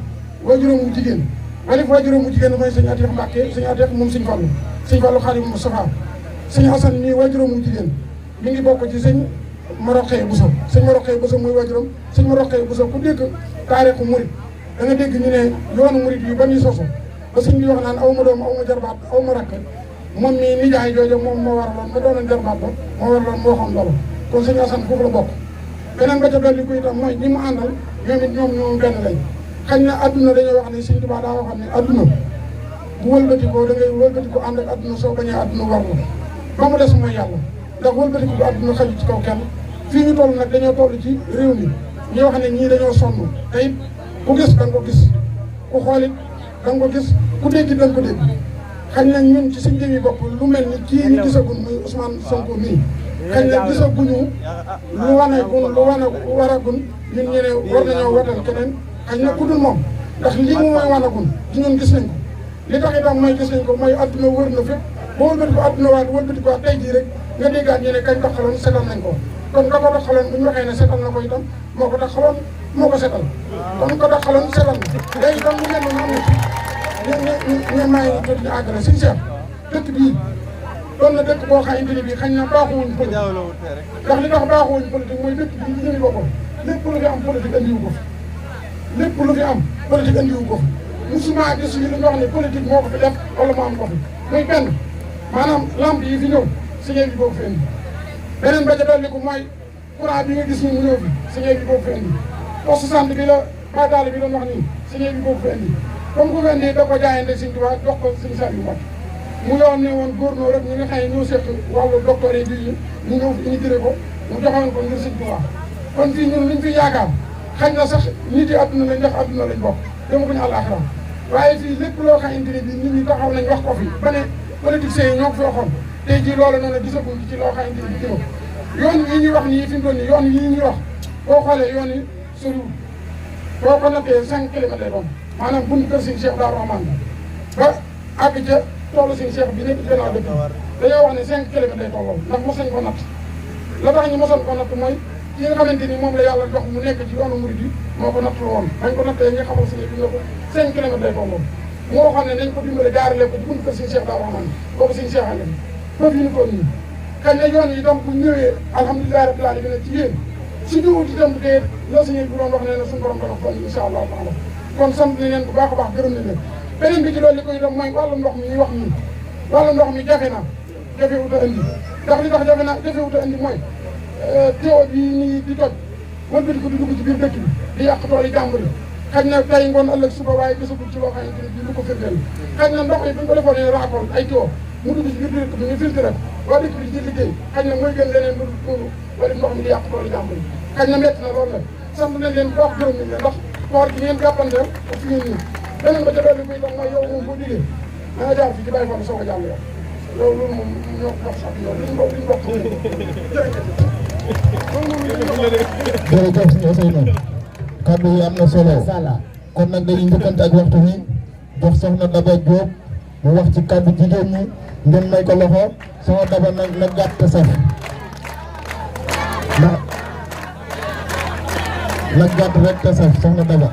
waajuram mu jigéen walif waajuram mu jigéen mooy sëñ Atiq Mbacke sëñ Atiq moom sëñ Fallu Xaadimu Mustafaa sëñ Assane mii waajuram mu jigéen mi ngi bokk ci sëñ Moroxee Bousso sëñ Moroxee Bousso mooy waajuram sëñ Moroxee Bousso ku dégg taarixu murit da nga dégg ñu ne yoonu murit yi ba ñuy sosu ba sëñ bi wax naan aw ma doom aw ma jarbaat aw ma rakk moom mii nijaay jooju moom moo waraloon ma doonoon jarbaat ba moo waraloon moo xam loolu kon sëñ Assane foofu la bokk beneen ba ca dolli ko itam mooy ñi mu àndal ñoom benn lañ xañ na adduna dañoo wax ne sëñ Tuubaa daa waxoon ne adduna bu wëlbatikoo da ngay wëlbatiko ànd ak adduna soo bañee adduna war la ba mu des mooy yàlla ndax wëlbatiku bu adduna xaju ci kaw kenn fii ñu toll nag dañoo toll ci réew mi ñi wax ne ñii dañoo sonn te it ku gis da nga ko gis ku xoolit da nga ko gis ku dégg da nga ko dégg xañ na ñun ci suñ jëmi bopp lu mel ni kii ñu gisagun muy Ousmane Sonko nii xañ na gisaguñu lu waragun ñun ñu ne war nañoo watal keneen xañ na ku dul moom ndax lii mu mooy wanagun ci ñun gis nañ ko li tax itam mooy gis nañ ko mooy adduna wër na fépp ba wëlbati ko adduna waat wëlbati ko waat tey jii rek nga déggaat ñu ne kañ doxaloon setal nañ ko kon ka ko doxaloon bu ñu waxee ne setal na ko itam moo ko doxaloon moo ko setal kon ko doxaloon setal na léegi itam mu mel ni am na ci ñu may jot ñu àggale suñu seet dëkk bii doon na dëkk boo xamante ni bii xañ na baaxuwuñ politique ndax li tax baaxuwuñ politique mooy dëkk bii ñu jëmi boppam lépp lu fi am politique andiwu ko fi lépp lu fi am politique andiwu ko fi musuma gis yi lu ñu wax ne politique moo ko fi def wala mu am ko fi muy benn maanaam lampe yi fi ñëw signé bi boobu fi indi beneen ba ca dolli ko mooy courant bi nga gis ni mu ñëw fi signé bi boobu fi indi poste santé bi la badaali bi doon wax nii signé bi boobu fi indi comme ku fi indi da ko jaayante Sëñ Tuubaa jox ko Sëñ Saliou Mbacké mu yoon ne woon góornóor rek ñi nga xam ne ñoo seq wàllu docteur yi bii ñu ñëw fi ñu ko mu joxoon ko ngir Sëñ Tuubaa kon fii ñun liñ fi yaakaar xañ na sax nit yi adduna lañ ndax adduna lañ bokk dama ko ñu àllaaxira waaye fii lépp loo xamante ne bii nit ñi taxaw nañ wax ko fi ba ne politiciens yi ñoo ko fi waxoon tey jii loolu noonu gisaguñ ci loo xamante ne bii yoon yi ñuy wax nii fi mu toll nii yoon yi ñuy wax boo xoolee yoon yi soriwul boo ko nattee 5 kilomètres lay doon maanaam buñ kër Sëñ Cheikh Daaru Rahmaan ba àgg ca toolu Sëñ Cheikh bi nekk gannaaw dëkk dañoo wax ne 5 kilomètres lay tolloo ndax mos nañ ko natt la tax ñu mosoon ko natt mooy ki nga xamante ni moom la yàlla jox mu nekk ci yoonu murid yi moo ko nattul woon bañ ko nattee nga xamal si ne bi nga ko 5 kilomètres lay tolloo moo xam ne nañ ko dimbale jaarale ko ci buñ kër Sëñ Cheikh Daaru Rahmaan boobu Sëñ Cheikh ànd foofu yi ñu toll nii kañ la yoon yi itam bu ñëwee alhamdulilah rabbil alamin ci yéen su ñëwut itam te la suñu bi doon wax ne ne suñu borom dana kon incha allah taala kon sant nañ leen bu baax a baax gërëm nañ leen beneen bi ci loolu li koy itam mooy wàllu ndox mi ñuy wax nii wàllu ndox mi jafe na jafewut a indi ndax li tax jafewut a indi mooy teew bi nii di toj wal bi di ko di dugg ci biir dëkk bi di yàq tool yi jàmbur yi xaj na tey ngoon ëllëg suba waaye gisagul ci loo xamante ne bii lu ko firndeel xaj na ndox yi buñ ko defoon ne raakool ay teew mu dugg ci biir dëkk bi ñu filtré ko waa dëkk bi di liggéey xaj na mooy gën leneen lu dul wala ndox mi di yàq tool yi jàmbur yi xaj na métti na loolu la sant nañ leen baax gërëm nañ leen ndax koor gi ngeen jàppandeel ak fi ngeen nii beneen ba ca dolli koy tax mooy yow moom boo diggee da nga jaar fii ci bàyyi fa soog a jàll yow loolu moom ñoo ko wax sax yow liñ bokk jërëjëf sëñ Ousseynou kàddu yi am na solo kon nag dañuy njëkkante ak waxtu wi jox soxna Daba Diop mu wax ci kàddu jigéen ñi ngeen may ko loxo soxna Daba nag na gàtt te saf na gàtt rek te saf soxna Daba.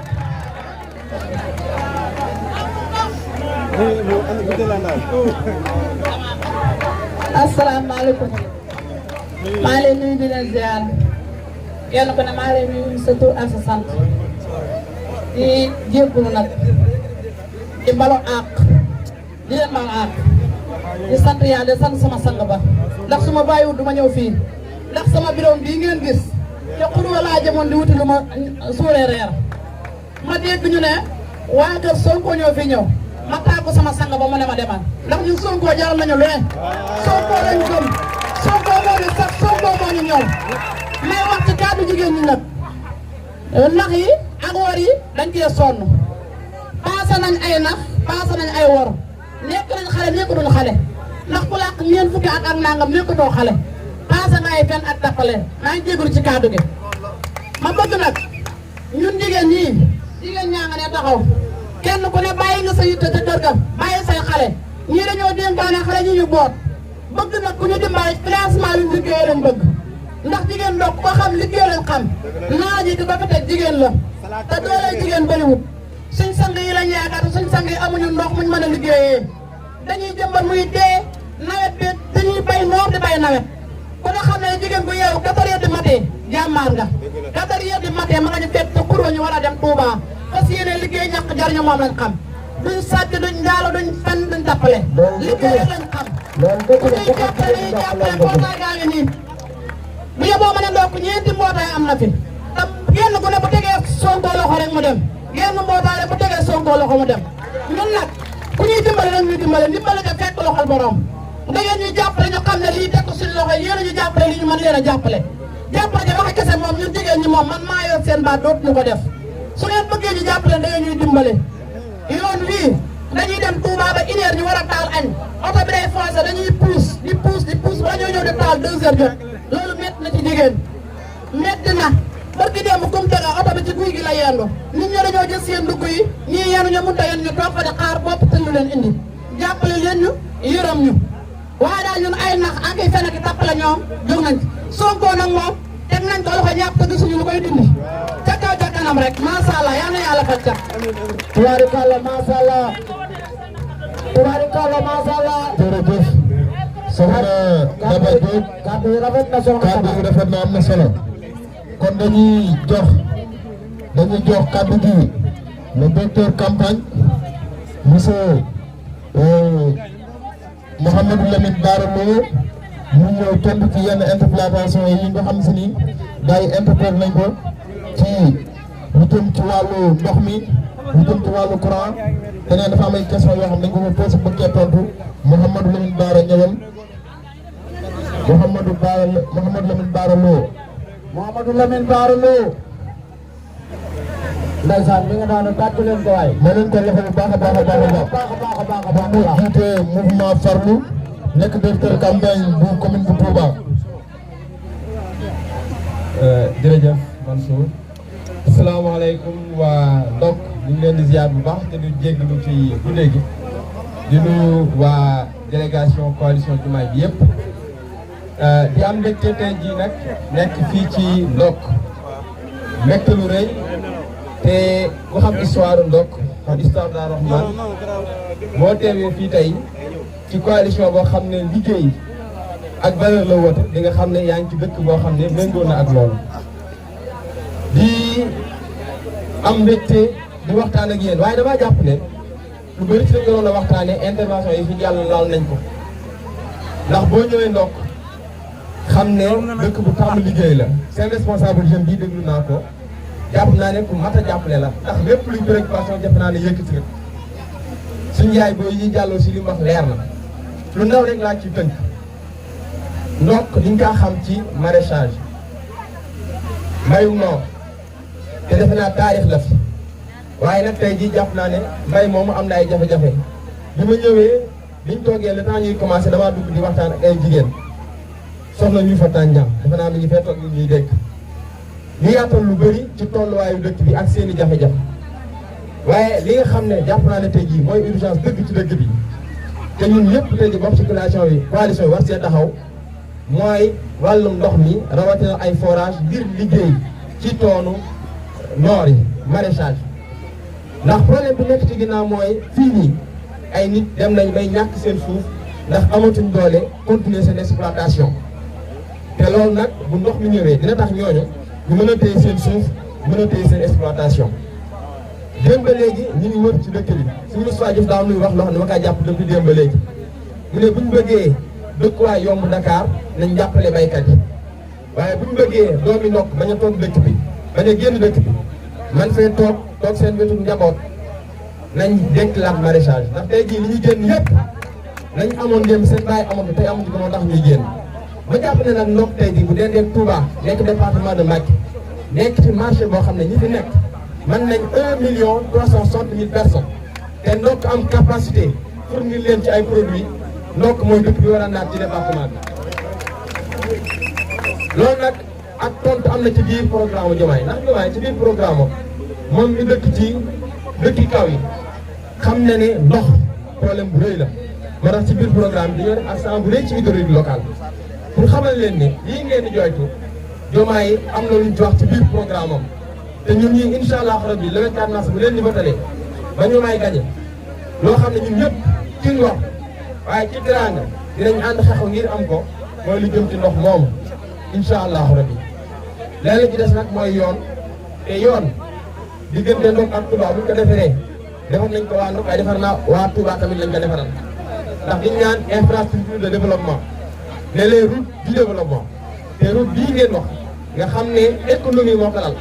asalaamaaleykum maa ngi leen nuyu di leen ziar kenn ku ne maa ngi leen nuyu sa tur ak sa sant di jéggulu nag di balo àq di leen bal àq di sant yàlla di sant sama sang ba ndax su ma bàyyiwul du ma ñëw fii ndax sama biroom bii ngeen gis te xurwa laa jëmoon di wuti lu ma suuree reer ma dégg ñu ne waa kër Sonko ñoo fi ñëw ma tàggu sama sang ba mu ne ma demal ndax ñun Sonko jaral nañu lu ne Sonko lañ gëm Sonko moo ñu sax Sonko moo ñu ñëw mais wax ci kàddu jigéen ñi nag nax yi ak wor yi dañ cee sonn paase nañ ay nax paase nañ ay wor nekk nañ xale nekkuñu xale ndax ku làq ñeent fukki at ak nangam nekkutoo xale paase nga ay fen ak tappale maa ngi jégalu ci kàddu gi ma bëgg nag ñun jigéen ñii jigéen ñaa nga ne taxaw kenn ku ne bàyyi nga sa yitte ca kër ga bàyyi say xale ñii dañoo dénkaane xale ñi ñu boot bëgg nag ku ñu dimbali financement yu liggéey lañ bëgg ndax jigéen doog ko xam liggéey lañ xam naa ji di ko fi teg jigéen la te doole jigéen bëriwut suñ sang yi lañ yaakaar suñ sang yi amuñu ndox muñ mën a liggéeyee dañuy jëmbat muy dee nawet bi dañuy bay noor di bay nawet ku ne xam ne jigéen bu yeewu 4 heures du matin jàmmaar nga 4 heures du matin ma nga ñu fekk te kurwa ñu war a dem Touba parce que yéene liggéey ñàkk jariñu moom lañ xam duñ sàcc duñ njaalo duñ fen duñ tappale liggéey lañ xam ñuy jàppale yi jàppale mbootaay gaa ngi nii bu yeboo ma ne ndokk ñeenti mbootaay am na fi te genn ku ne bu tegee Sonko loxo rek mu dem genn mbootaay rek bu tegee Sonko loxo mu dem ñun nag ku ñuy dimbale nag ñuy dimbale ndimbale nga fekk loxol borom da ngeen ñuy jàppale ñu xam ne lii teg ko suñu loxo yéen a ñu jàppale lii ñu mën leen a jàppale jàppale ja waxe kese moom ñun jigéen ñi moom man maa yor seen baat dootuñu ko def su ngeen bëggee ñu jàppale da ngeen ñuy dimbale yoon wii dañuy dem Touba ba 1 heure ñu war a taal añ oto bi day foncé dañuy puus ba ñoo ñëw di taal 2 heures jot loolu métti na ci jigéen métti na barki démb comme tega oto bi ci guy gi la yendu nit ñi dañoo jël seen dugg yi ñii yenu ñu mënta yen ñu toog fa di xaar bopp tëllu leen indi jàppale leen ñu yërëm ñu waaye daal ñun ay nax ak ay fen ak tappale ñoom jóg nañ Sonko nag moom teg nañ ko loxo ñàpp te gisuñu lu koy dindi ca kaw ca kanam rek macha allah yal na yàlla faj ca. tubaarikàlla macha allah tubaarikàlla macha allah. jërëjëf soxna Daba Diop kàddu yi rafet na soxna kàddu yi rafet na am na solo kon dañuy jox kàddu gi le directeur campagne monsieur Mouhamadou Lamine Bara Lo mu ñëw tontu ci yenn interpellation yi nga xam si ni gars yi interpellé nañ ko ci lu jëm ci wàllu ndox mi lu jëm ci wàllu courant te nee dafa am ay question yoo xam ne dañ ko posé bëggee tontu Mouhamadou Lamine Bara ñëwal Mouhamadou Lamine Bara Lo Mouhamadou Lamine Bara Lo ndeysaan mi nga naan tàcc leen ko waay ma leen ko defal bu baax a baax a baax mu jiite mouvement Farlu nekk directeur campagne bu commune bu Touba. jërëjëf Mansour asalaamaaleykum waa Ndok ñu ngi leen di ziar bu baax te du jéggalu ci guddee gi di nuyu waa délégation coalition Diomaye bi yëpp di am mbégte tey jii nag nekk fii ci Ndok mbégte lu rëy te ku xam histoire Ndok xam histoire Darou Rahmane moo teewee fii tey ci coalition boo xam ne liggéey ak valeur la woote di nga xam ne yaa ngi ci dëkk boo xam ne méngoo na ak loolu di am mbégte di waxtaan ak yéen waaye damaa jàpp ne lu bëri ci la gënoon a waxtaanee intervention yi fi jàll laal nañ ko ndax boo ñëwee Ndok xam ne dëkk bu tàmm liggéey la seen responsable jeune bii déglu naa ko jàpp naa ne ku mat a jàppale la ndax lépp luy préoccupation jàpp naa ne yëkkati rek suñu yaay booy yi jàlloo si li mu wax leer na lu ndaw rek laa ci tënk Ndok liñ kaa xam ci maraîchage mbayum noor te defe naa taarix la fi waaye nag tey jii jàpp naa ne mbay moomu am na ay jafe-jafe bi ma ñëwee biñ toogee le temps ñuy commencé damaa dugg di waxtaan ak ay jigéen soxna ñuy fa tànjam defe naa mi ngi fee toog ñuy dégg ñu yaatal lu bëri ci tolluwaayu dëkk bi ak seeni jafe-jafe waaye li nga xam ne jàpp naa ne tey jii mooy urgence dëgg ci dëkk bi te ñun ñëpp tey jii bokk ci coalition bi war see taxaw mooy wàllum ndox mi rawatina ay forage ngir liggéey ci toonu noor yi maraîchage ndax problème bi nekk ci ginnaaw mooy fii nii ay nit dem nañ bay ñàkk seen suuf ndax amatuñ doole continuer seen exploitation te loolu nag bu ndox mi ñëwee dina tax ñooñu ñu mën a téye seen suuf mën a téye seen exploitation démb ba léegi ñu ngi wër ci dëkk bi suñu Moustapha Diouf daa am luy wax loo xam ne ma kaa jàpp depuis démb ba léegi mu ne bu ñu bëggee dëkkuwaay yomb Dakar nañ jàppale baykat yi waaye bu ñu bëggee doomi Ndok bañ a toog dëkk bi bañ a génn dëkk bi man fee toog seen wetu njaboot nañ déclare maraîchage ndax tey jii li ñu génn yëpp lañ amoon démb seen baay amoon tey amuñu ko moo tax ñuy génn ma jàpp ne nag Ndok tey jii bu dee nekk Touba nekk département de Mbacké nekk ci marché boo xam ne ñi fi nekk mën nañ 1,360,000 personnes te Ndok am capacité fournir leen ci ay produits Ndok mooy dëkk bi war a naat ci département bi loolu nag ak tontu am na ci biir programme Diomaye ndax Diomaye ci biir programme moom mi dëkk ci dëkki kaw yi xam na ne ndox problème bu rëy la moo tax ci biir programme bi dañoo def accent bu rëy ci hydraulique locale pour xamal leen ne lii ngeen di jooytu Diomaye am na luñ ci wax ci biir programme am te ñun ñii incha allah rabbi le 24 mars bu leen di votalee ba Diomaye gañe loo xam ne ñun ñëpp ci ngor waaye ci teraanga dinañ ànd xeexu ngir am ko mooy lu jëm ci ndox moomu incha allahu rabbi léeg-léeg ci des nag mooy yoon te yoon diggante Ndok ak Touba bu ñu ko defaree defar nañ ko waa Ndok waaye defar naa waa Touba tamit lañ ko defaral ndax diñ ñaan infrastructure de développement ne les routes du développement te route bii ngeen wax nga xam ne économie moo ko lal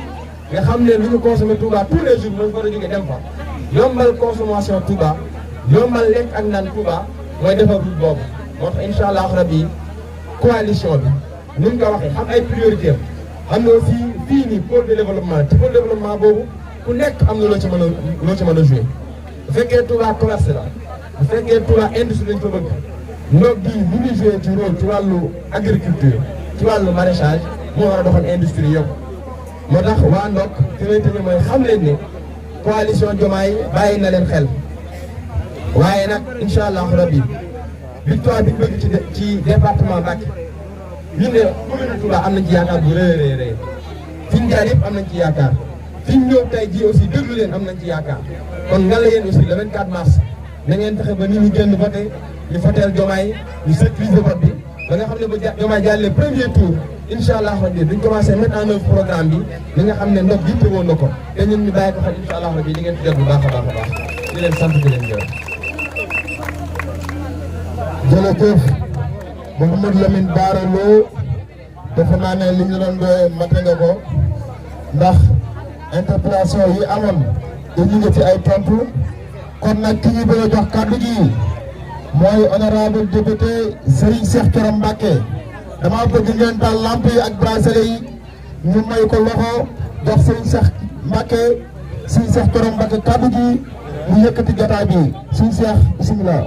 nga xam ne lu ñu consommé Touba tous les jours mooy fa a jóge dem fa yombal consommation Touba yombal lekk ak naan Touba mooy defar route boobu moo tax incha allah rabbi coalition bi ni mu ko waxee xam ay priorité am na aussi fii nii pôle de développement ci pôle de développement boobu ku nekk am na loo ci mën a joué bu fekkee Touba commerce la bu fekkee Touba industrie lañ ko bëgg Ndok bii bu ñuy joué ci rôle ci wàllu agriculture ci wàllu maraîchage moo war a doxal industrie yëpp moo tax waa Ndok fi may tëjee mooy xam leen ne coalition Diomaye bàyyi na leen xel waaye nag incha allah rabbi victoire bi bëgg ci département Mbacké ñun de commune Touba am nañ ci yaakaar bu rëy fi ñu jaar yëpp am nañ ci yaakaar fi ñu ñëw tey jii aussi déglu leen am nañ ci yaakaar kon nga la yéen aussi le 24 mars na ngeen fexe ba nit ñi génn voté ñu voteel Diomaye ñu sécuriser vote bi ba nga xam ne ba Diomaye jàllee premier tour incha allah rabbi duñ commencé mettre en œuvre programme bi li nga xam ne Ndok yitte woon na ko te ñun ñu bàyyi ko xel incha allah rabbi di ngeen ci jot bu baax a baax di leen sant di leen gërëm. jërëjëf Mouhamadou Lamine Bara Lo defe naa ne li ñu doon doyee mate nga ko ndax interpellation yi amoon indi nga ci ay tontu kon nag ki ñu bëgg a jox kàddu gi mooy honorable député Serigne Cheikh Thioro Mbacké dama bëgg ngeen taal lamp yi ak bracelet yi ñu may ko loxo jox Serigne Cheikh Mbacké Serigne Cheikh Thioro Mbacké kàddu gi mu yëkkati jotaay bi Serigne Cheikh bismillah